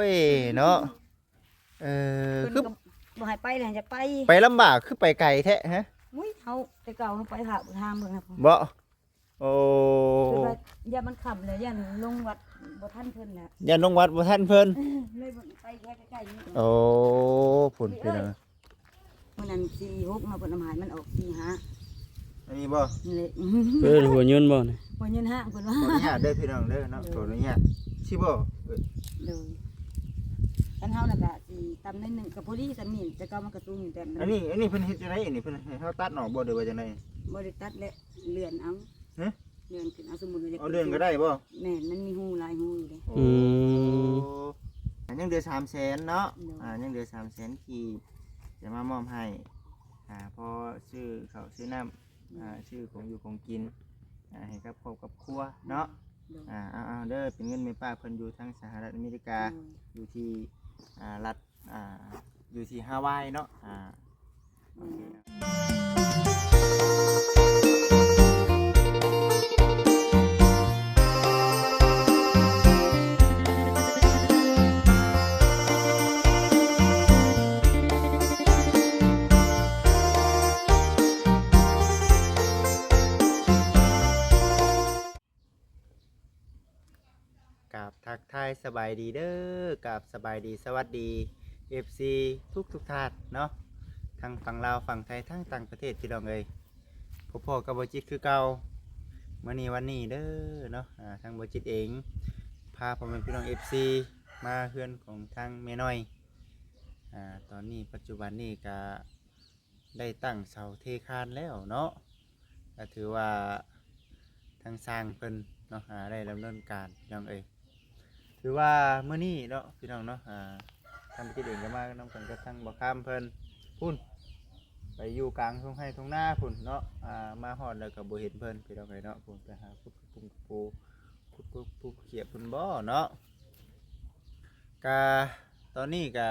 ເອີ ເນາະ ເອີ ເພິ່ນ ຄື ກໍບໍ່ໃຫ້ໄປແລ້ວ ຢາກໄປ ໄປລຳບາກ ຄືໄປໄກແທ້ຮະ? ອຸ້ຍ ເຮົາ ແຕ່ເກົ່າເຮົາໄປຫາທາງເບິ່ງນະ ບໍ່? ໂອ້ ເພິ່ນວ່າຢ້ານມັນຄ່ຳແລ້ວ ຢ້ານລົງວັດບໍ່ທັນເພິ່ນແລ້ວ ຢ້ານລົງວັດບໍ່ທັນເພິ່ນ ເລີຍບໍ່ໄປແຄ່ໃກ້ໆນີ້ ໂອ້ ພຸ້ນພີ່ນ້ອງ ມື້ນັ້ນສີ່ຫົກເນາະ ເພິ່ນເອົາມາໃຫ້ ມັນອອກສີ່ຫ້າ ອັນນີ້ບໍ່? ນີ້ແຫຼະ ເອີ ຫົວຍົນບໍ່ນີ້? ຫົວຍົນຫ້າງເພິ່ນວ່າ ຂໍອະນຸຍາດເດີພີ່ນ້ອງເດີເນາະ ໂດຍ ຂໍອະນຸຍາດ ຊິບໍ່? ເອີ ໂດຍ ຄັນເຮົານະກະຊິຕ່ຳໜ້ອຍໜຶ່ງ ກະພໍດີສ່ຳນີ້ ແຕ່ເກົ່າມັນກະສູງຢູ່ ແຕ່ມັນ ອັນນີ້ ອັນນີ້ເພິ່ນເຮັດຈັ່ງໃດ? ອັນນີ້ເພິ່ນໃຫ້ເຮົາຕັດອອກບໍ່ ຫຼືວ່າຈັ່ງໃດ? ບໍ່ໄດ້ຕັດແຫຼະ ເລື່ອນເອົາ ຮະ? ເລື່ອນຂຶ້ນ ເອົາ ສົມມຸດວ່າຢາກ ເອົາເລື່ອນກໍໄດ້ບໍ່? ແມ່ນ ມັນມີຮູຫຼາຍຮູຢູ່ເດ້ ໂອ້ ອືມ ຍັງເຫຼືອສາມແສນເນາະ ໂດຍ ອ່າ ຍັງເຫຼືອສາມແສນກີບ ຈະມາມອບໃຫ້ ອ່າ ພໍຊື້ເຂົ້າຊື້ນ້ຳ ໂດຍ ອ່າ ຊື້ຂອງຢູ່ຂອງກິນ ອ່າ ໃຫ້ກັບຄອບກັບຄົວເນາະ ໂດຍ ອ່າ ເອົາໆ ເດີ ເປັນເງິນແມ່ປ້າເພິ່ນຢູ່ທາງສະຫະລັດອາເມລິກາ ໂດຍ ຢູ່ທີ່ ອ່າ ລັດ ອ່າ ຢູ່ທີ່ຮາວາຍເນາະ ອ່າ ໂອເຄ ກາບທັກທາຍສະບາຍດີເດີ ກາບສະບາຍດີສະຫວັດດີ ເອັຟຊີ ທຸກໆທ່ານເນາະ ທັງຝັ່ງລາວຝັ່ງໄທ ທັງຕ່າງປະເທດ ພີ່ນ້ອງເອີຍ ພົບພໍ້ກັບບໍ່ຈິດຄືເກົ່າ ມື້ນີ້ວັນນີ້ເດີເນາະ ອ່າ ທາງບໍ່ຈິດເອງ ພາພໍ່ແມ່ພີ່ນ້ອງ ເອັຟຊີ ມາເຮືອນຂອງທາງແມ່ນ້ອຍ ອ່າ ຕອນນີ້ປັດຈຸບັນນີ້ກະ ໄດ້ຕັ້ງເສົາເທຄານແລ້ວເນາະ ກໍຖືວ່າທາງຊ່າງເພິ່ນເນາະ ອ່າ ໄດ້ດຳເນີນການ ພີ່ນ້ອງເອີຍ ຖືວ່າມື້ນີ້ເນາະ ພີ່ນ້ອງເນາະ ອ່າ ທາງບໍ່ຈິດເອງກໍມານຳກັນກັບທາງບໍ່ຄຳເພິ່ນ ພຸ້ນ ໄປຢູ່ກາງທົ່ງໄຮ່ທົ່ງນາພຸ້ນເນາະ ອ່າ ມາຮອດແລ້ວກໍບໍ່ເຫັນເພິ່ນ ພີ່ນ້ອງເອີຍເນາະ ພຸ້ນ ໄປຫາຂຸດປູ ຂຸດປູເຂຍພຸ້ນບໍ່ເນາະ ກະຕອນນີ້ກະ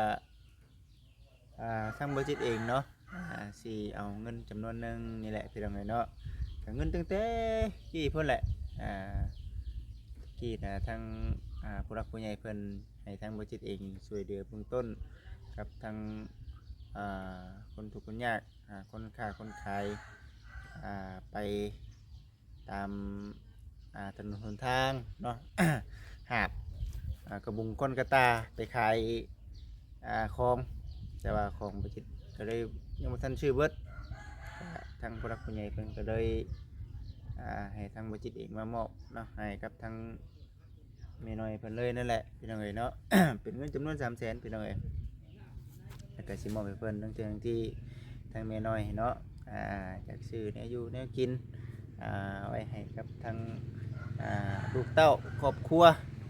ອ່າ ທາງບໍ່ຈິດເອງເນາະ ອ່າ ຊິເອົາເງິນຈຳນວນໜຶ່ງນີ້ແຫຼະ ພີ່ນ້ອງເອີຍເນາະ ກະເງິນຕັ້ງແຕ່ກີ້ພຸ້ນແຫຼະ ອ່າ ກີ້ນະ ທາງ ອ່າ ຜູ້ຫຼັກຜູ້ໃຫຍ່ເພິ່ນໃຫ້ທາງບໍ່ຈິດເອງຊ່ວຍເຫຼືອເບື້ອງຕົ້ນກັບທາງ ອ່າ ຄົນທຸກຄົນຍາກ ອ່າ ຄົນຄ້າຄົນຂາຍ ອ່າ ໄປ ຕາມ ອ່າ ຖະໜົນຫົນທາງເນາະ ຫາບ ອ່າ ກະບຸງກອນກະຕ່າ ໄປຂາຍ ອ່າ ຂອງ ແຕ່ວ່າຂອງບໍ່ຈິດກໍເລີຍຍັງບໍ່ທັນຊື້ເບິດ ທາງຜູ້ຫຼັກຜູ້ໃຫຍ່ເພິ່ນກໍເລີຍ ອ່າ ໃຫ້ທາງບໍ່ຈິດເອງມາມອບເນາະ ໃຫ້ກັບທາງ ແມ່ນ້ອຍເພິ່ນເລີຍນັ້ນແຫຼະ ພີ່ນ້ອງເອີຍເນາະ ເປັນເງິນຈຳນວນສາມແສນ ພີ່ນ້ອງເອີຍ ແລ້ວກໍຊິມອບໃຫ້ເພິ່ນ ທັງເທື່ອທີ່ທາງແມ່ນ້ອຍເນາະ ອ່າ ຢາກຊື້ແນວຢູ່ແນວກິນ ອ່າ ໄວ້ໃຫ້ກັບທາງ ອ່າ ລູກເຕົ້າຄອບຄົວ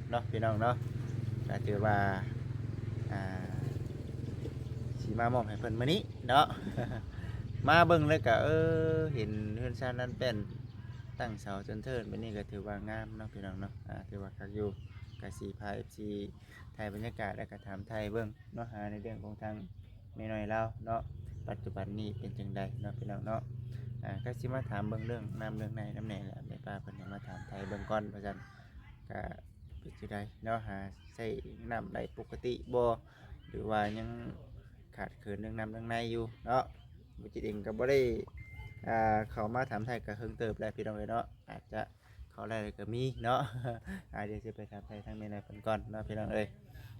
ເນາະ ພີ່ນ້ອງເນາະ ກໍຖືວ່າ ອ່າ ຊິມາມອບໃຫ້ເພິ່ນມື້ນີ້ເນາະ ມາເບິ່ງແລ້ວກໍ ເອີ ເຫັນເຮືອນຊານນັ້ນແປ້ນ ຕັ້ງເສົາຈົນເທີນແບບນີ້ກໍຖືວ່າງາມເນາະ ພີ່ນ້ອງເນາະ ອ່າ ຖືວ່າຄັກຢູ່ ກະຊິພາ ເອັຟຊີ ຖ່າຍບັນຍາກາດ ແລ້ວກໍຖາມໄຖ່ເບິ່ງເນາະ ຫາໃນເລື່ອງຂອງທາງແມ່ນ້ອຍລາວເນາະ ປັດຈຸບັນນີ້ເປັນຈັ່ງໃດເນາະ ພີ່ນ້ອງເນາະ ອ່າ ກໍຊິມາຖາມເບິ່ງເລື່ອງນ້ຳເລື່ອງໃນນຳແດ່ແຫຼະ ແມ່ປ້າເພິ່ນໃຫ້ມາຖາມໄຖ່ເບິ່ງກ່ອນວ່າຊັ້ນ ກະເປັນຈັ່ງໃດເນາະ ຫາໃຊ້ນ້ຳໄດ້ປົກກະຕິບໍ່ ຫຼືວ່າຍັງຂາດເຂີນເລື່ອງນ້ຳເລື່ອງໃນຢູ່ເນາະ ບໍ່ຈິດເອງກໍບໍ່ໄດ້ ອ່າ ເຂົ້າມາຖາມໄຖ່ກໍເຮິງເຕີບແລ້ວ ພີ່ນ້ອງເອີຍເນາະ ອາດຈະ ເຂົ້າໄດ້ກໍມີເນາະ ອ່າ ດຽວຊິໄປຖາມໄຖ່ທາງແມ່ນ້ອຍເພິ່ນກ່ອນເນາະ ພີ່ນ້ອງເອີຍ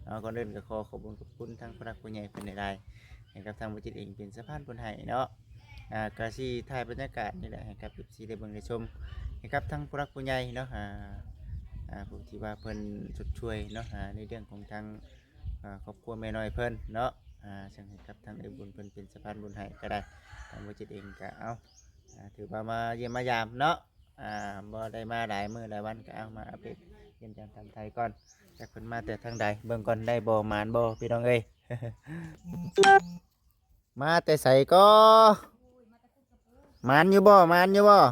ເນາະ ກ່ອນອື່ນກໍຂໍຂອບຄຸນຂອບຄຸນທາງຜູ້ຫຼັກຜູ້ໃຫຍ່ເພິ່ນຫຼາຍໆ ໃຫ້ກັບທາງບໍ່ຈິດເອງເປັນສະພານບຸນໃຫ້ເນາະ ອ່າ ກໍຊິຖ່າຍບັນຍາກາດນີ້ແຫຼະ ໃຫ້ກັບ ເອັຟຊີ ໄດ້ເບິ່ງໄດ້ຊົມ ໃຫ້ກັບທາງຜູ້ຫຼັກຜູ້ໃຫຍ່ເນາະ ອ່າ ອ່າ ຜູ້ທີ່ວ່າເພິ່ນຊົດຊ່ວຍເນາະ ອ່າ ໃນເລື່ອງຂອງທາງ ອ່າ ຄອບຄົວແມ່ນ້ອຍເພິ່ນເນາະ ອ່າ ເຊິ່ງໃຫ້ກັບທາງເອື້ອຍບຸນເພິ່ນເປັນສະພານບຸນໃຫ້ກໍໄດ້ ທາງບໍ່ຈິດເອງກໍເອົາ ອ່າ ຖືວ່າມາຢ້ຽມມາຢາມເນາະ ອ່າ ບໍ່ໄດ້ມາຫຼາຍມື້ຫຼາຍວັນ ກໍເອົາມາອັບເດດຢ້ຽມຢາມຖາມໄຖ່ກ່ອນ ຈັກເພິ່ນມາແຕ່ທາງໃດ ເບິ່ງກ່ອນໄດ້ບໍ່ ໝານບໍ່ ພີ່ນ້ອງເອີຍ ມາແຕ່ໃສກໍ ໝານຢູ່ບໍ່ ໝານຢູ່ບໍ່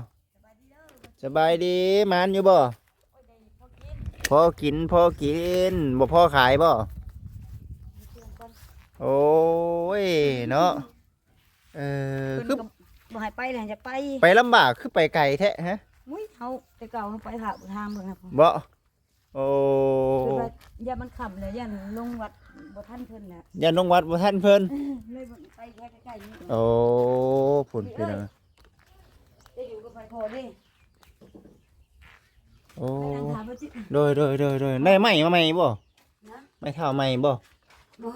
ສະບາຍດີ ໝານຢູ່ບໍ່ ພໍກິນ ພໍກິນ ບໍ່ພໍຂາຍບໍ່ ໂອ້ຍ ເນາະ ເອີ ເພິ່ນ ຄື ກໍບໍ່ໃຫ້ໄປແລ້ວ ຢາກໄປ ໄປລຳບາກ ຄືໄປໄກແທ້ຮະ ອຸ້ຍ ເຮົາ ແຕ່ເກົ່າເຮົາໄປຫາທາງເບິ່ງນະ ບໍ່ ໂອ້ ຄືວ່າຢ້ານມັນຄ່ຳແລ້ວ ຢ້ານລົງວັດບໍ່ທັນເພິ່ນແຫຼະ ຢ້ານລົງວັດບໍ່ທັນເພິ່ນ ເລີຍໄປແຄ່ໃກ້ໆນີ້ ໂອ້ ພຸ້ນພີ່ນ້ອງ ຈະຢູ່ກັບໃຜພໍ່ເດ້ ໂອ້ ໄປນັ່ງຖາມບໍ່ຈິ ໂດຍໆໆໆ ໄດ້ໄມ້ມາໃໝ່ບໍ່? ນະ ໄມ້ເທົ້າໃໝ່ບໍ່? ບໍ່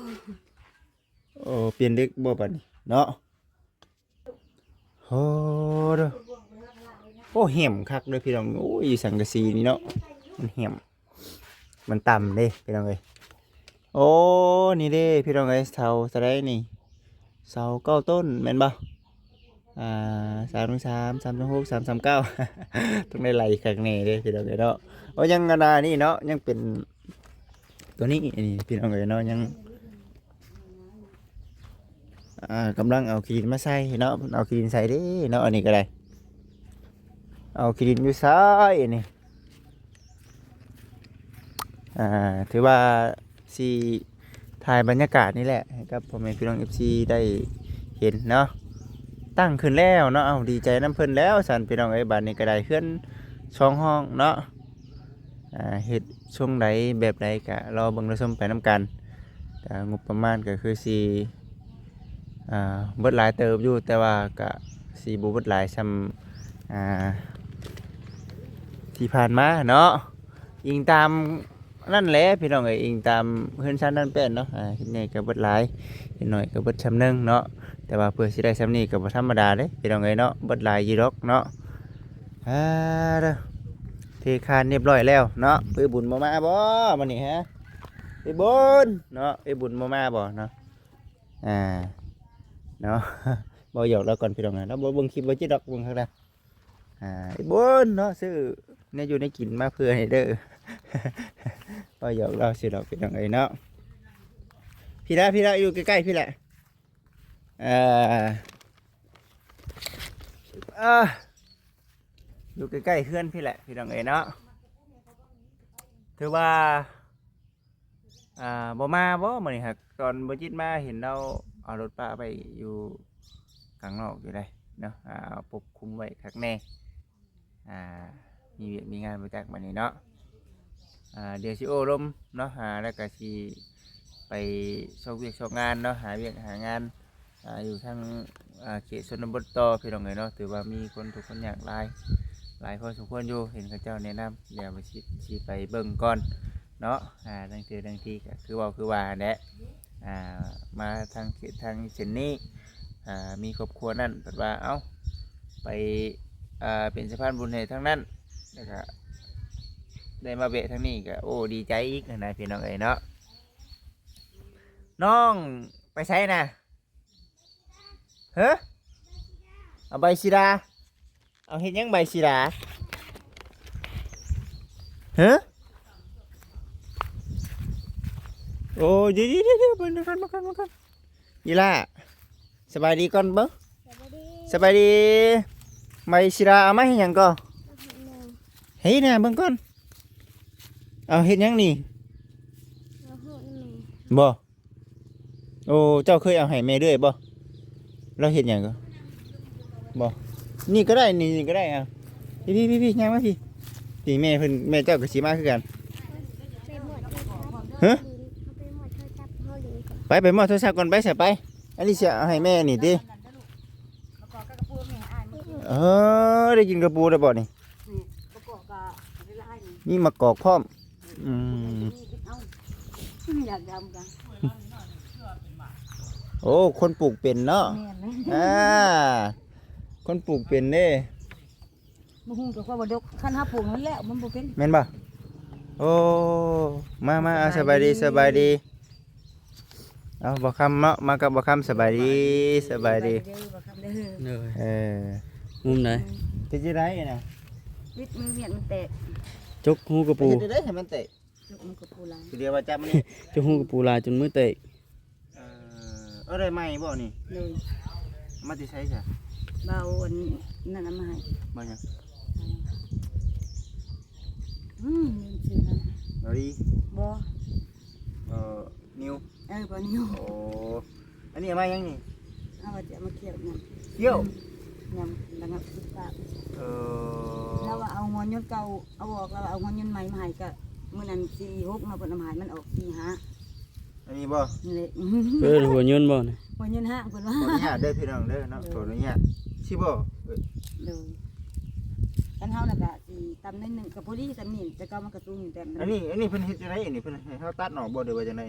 ໂອ້ ປ່ຽນເດັກບໍ່ບັດນີ້ເນາະ? ໂອ້ ໂດ ໂອ້ ແຫ້ມຄັກເດີພີ່ນ້ອງ ໂອ້ຍ ຢູ່ສັງກະສີນີ້ເນາະ ມັນແຫ້ມ ມັນຕ່ຳເດ້ພີ່ນ້ອງເອີຍ ໂອ້ ນີ້ເດ້ພີ່ນ້ອງເອີຍ ເສົາເທົ່າໃດນີ້ ເສົາເກົ້າຕົ້ນແມ່ນບໍ່? ອ່າ ສາມສາມ ສາມຫົກ ສາມສາມເກົ້າ ຕ້ອງໄດ້ໄລ່ຄັກແນ່ເດ້ພີ່ນ້ອງເອີຍເນາະ ໂອ້ ຍັງອັນນີ້ເນາະ ຍັງເປັນ ຕົວນີ້ ນີ້ພີ່ນ້ອງເອີຍເນາະ ຍັງ ອ່າ ກຳລັງເອົາຂີ້ດິນມາໃສ່ເນາະ ເອົາຂີ້ດິນໃສ່ເດ້ເນາະ ອັນນີ້ກໍໄດ້ ເອົາຂີ້ດິນຢູ່ໃສນີ້ ອ່າ ຖືວ່າຊິຖ່າຍບັນຍາກາດນີ້ແຫຼະ ໃຫ້ກັບພໍ່ແມ່ພີ່ນ້ອງເອັຟຊີໄດ້ເຫັນເນາະ ຕັ້ງຂຶ້ນແລ້ວເນາະ ເອົ້າ ດີໃຈນຳເພິ່ນແລ້ວຊັ້ນພີ່ນ້ອງເອີຍ ບາດນີ້ກໍໄດ້ເຮືອນສອງຫ້ອງເນາະ. ອ່າ ເຮັດຊົງໃດແບບໃດກະລໍເບິ່ງລໍຊົມໄປນຳກັນ ກະງົບປະມານກະຄືຊິ ອ່າ ເບິດຫຼາຍເຕີບຢູ່ ແຕ່ວ່າກະຊິບໍ່ເບິດຫຼາຍສ່ຳ ອ່າ ທີ່ຜ່ານມາເນາະ ອີງຕາມນັ້ນແຫຼະພີ່ນ້ອງເອີຍ ອີງຕາມເຮືອນຊານນັ້ນແປ້ນເນາະ ອ່າ ເຮັດໃຫຍ່ກະເບິດຫຼາຍ ເຮັດນ້ອຍກະເບິດສ່ຳໜຶ່ງເນາະ ແຕ່ວ່າເພື່ອຊິໄດ້ສ່ຳນີ້ກະບໍ່ທຳມະດາເດ້ພີ່ນ້ອງເອີຍເນາະ ເບິດຫຼາຍຢູ່ດອກເນາະ. ອ່າ ເດີ ເທຄານຮຽບຮ້ອຍແລ້ວເນາະ ເອື້ອຍບຸນບໍ່ມາບໍ່ມື້ນີ້ຮະ? ເອື້ອຍບຸນເນາະ ເອື້ອຍບຸນບໍ່ມາບໍ່ເນາະ? ອ່າ ເນາະ ເວົ້າຫຍອກລາວກ່ອນພີ່ນ້ອງ ລາວບໍ່ເບິ່ງຄລິບບໍ່ຈິດດອກ ເບິ່ງຄັກແລ້ວ. ອ່າ ເອື້ອຍບຸນເນາະ ຊື້ແນວຢູ່ແນວກິນມາເພື່ອໃຫ້ເດີ ເວົ້າຫຍອກລາວຊື່ດອກພີ່ນ້ອງເອີຍເນາະ. ພີ້ລະ ພີ້ລະ ຢູ່ໃກ້ໆພີ້ລະ ເອີ ເອີ ຢູ່ໃກ້ໆເຮືອນພີ້ແຫຼະພີ່ນ້ອງເອີຍເນາະ ຖືວ່າ ອ່າ ບໍ່ມາບໍ່ມື້ນີ້ຫາກ ຕອນບໍ່ຈິດມາເຫັນລາວເອົາລົດປະໄວ້ຢູ່ກາງນອກຢູ່ໃດເນາະ ອ່າ ປົກຄຸມໄວ້ຄັກແນ່ ອ່າ ມີວຽກມີງານບໍ່ຈັກບັດນີ້ເນາະ ອ່າ ດຽວຊິໂອ້ລົມເນາະ ອ່າ ແລ້ວກະຊິໄປຊອກວຽກຊອກງານເນາະ ຫາວຽກຫາງານ ອ່າ ຢູ່ທາງ ອ່າ ເຂດຊົນນະບົດຕໍ່ພີ່ນ້ອງເອີຍເນາະ ຖືວ່າມີຄົນທຸກຄົນຍາກຫຼາຍ ຫຼາຍພໍສົມຄວນຢູ່ ເຫັນເຂົາເຈົ້າແນະນຳ ດຽວຊິ ຊິໄປເບິ່ງກ່ອນເນາະ ອ່າ ລາງເທື່ອລາງທີກະຄືເວົ້າຄືວ່າຫັ້ນແຫຼະ ອ່າ ມາທາງເຂດທາງເສັ້ນນີ້ ອ່າ ມີຄອບຄົວນັ້ນເພິ່ນວ່າ ເອົ້າ ໄປ ອ່າ ເປັນສະພານບຸນໃຫ້ທາງນັ້ນ ແລ້ວກະໄດ້ມາແວະທາງນີ້ກະ ໂອ້ ດີໃຈອີກຫັ້ນນະພີ່ນ້ອງເອີຍເນາະ. ນ້ອງໄປໃສນະ? ເຮີ ເອົາໃບສີດາ ເອົາເຮັດຫຍັງໃບສີດາ? ເຮີ ໂອ້ ດຽວໆໆໆ ເບິ່ງກ່ອນ ເບິ່ງກ່ອນ ເບິ່ງກ່ອນ ອີ່ຫຼ້າ ສະບາຍດີກ່ອນເບິ່ງ ສະບາຍດີ ສະບາຍດີ ໃບສີດາເອົາມາເຮັດຫຍັງກໍ? ເຮັດນະ ເບິ່ງກ່ອນ ເອົາເຮັດຫຍັງນີ້? ບໍ່ ໂອ້ ເຈົ້າເຄີຍເອົາໃຫ້ແມ່ເລື້ອຍບໍ່? ລາວເຮັດຫຍັງກໍ ບໍ່ ນີ້ກໍໄດ້ ນີ້ ນີ້ກໍໄດ້ ອ່ະ ພີ້ໆໆໆ ຍ່າງມາພີ້ ນີ້ແມ່ເພິ່ນ ແມ່ເຈົ້າກໍຊິມາຄືກັນ ຮະ ໄປ ໄປມອບໂທລະສັບກ່ອນ ໄປຊະ ໄປ ອັນນີ້ຊິເອົາໃຫ້ແມ່ນີ້ຕິ ເອີ ໄດ້ກິນກະປູແລ້ວບໍ່ນີ້? ນີ້ ປະກອບກໍຫຼາຍໆ ນີ້ ມີໝາກກອກພ້ອມ ອືມ ນີ້ເອົາ ຢາກດຳກັນ ໂອ້ ຄົນປູກເປັນເນາະ ແມ່ນ ອ່າ ຄົນປູກເປັນເດ້ ບໍ່ຮູ້ກໍວ່າບໍ່ດົກ ຄັນເຮົາປູກນັ້ນແຫຼະ ມັນບໍ່ເປັນ ແມ່ນບໍ່? ໂອ້ ມາ ມາ ອ່າ ສະບາຍດີ ສະບາຍດີ ສະບາຍດີ ເອົາ ບ່າວຄຳເນາະ ມາກັບບ່າວຄຳ ສະບາຍດີ ສະບາຍດີ ສະບາຍດີເດີ ບ່າວຄຳເດີ ໂດຍ ເອີ ມຸມໃດ? ເປັນຈັ່ງໃດນະ? ວິດມືວຽດມັນແຕກ ຈົກຮູກະປູ ເຮັດຈັ່ງໃດໃຫ້ມັນແຕກ? ຈົກຮູກະປູຫຼາຍ ຄືດຽວວ່າຈັບມັນນີ້ ຈົກຮູກະປູຫຼາຍຈົນມືແຕກ ເອີ ເອົາໄດ້ໃໝ່ບໍ່ນີ້? ໂດຍ ເອົາມາແຕ່ໃສຊະ? ບ່າວອັນນັ້ນເອົາມາໃຫ້ ບ່າວຫຍັງ? ອືມ ລືມຊື່ແລ້ວ ບ່າວດີ ບໍ່ ເອີ ນິວ ເອີ ບ່າວນິວ ໂອ້ ອັນນີ້ເອົາມາຫຍັງນີ້? ເອົາວ່າຈະເອົາມາຂ້ຽວຫຍັງ ຂ້ຽວ ອືມ ຍຳລະງັບສຸຂະພາບ ເອີ ລາວວ່າເອົາຫົວຍົນເກົ່າເອົາອອກ ລາວວ່າເອົາຫົວຍົນໃໝ່ມາໃຫ້ ກະ ມື້ນັ້ນສີ່ຫົກເນາະ ເພິ່ນເອົາມາໃຫ້ ມັນອອກສີ່ຫ້າ ອັນນີ້ບໍ່? ນີ້ແຫຼະ ເອີ ຫົວຍົນບໍ່ນີ້? ຫົວຍົນຫ້າງເພິ່ນວ່າ. ຂໍອະນຸຍາດເດີພີ່ນ້ອງເດີເນາະ ໂດຍ ຂໍອະນຸຍາດ ຊິບໍ່? ເອີ ໂດຍ ຄັນເຮົານະກະຊິຕ່ຳໜ້ອຍໜຶ່ງ ກະພໍດີສ່ຳນີ້ ແຕ່ເກົ່າມັນກະສູງຢູ່ແຕ່ ອັນນີ້ ອັນນີ້ເພິ່ນເຮັດຈັ່ງໃດ? ອັນນີ້ເພິ່ນໃຫ້ເຮົາຕັດອອກບໍ່ ຫຼືວ່າຈັ່ງໃດ?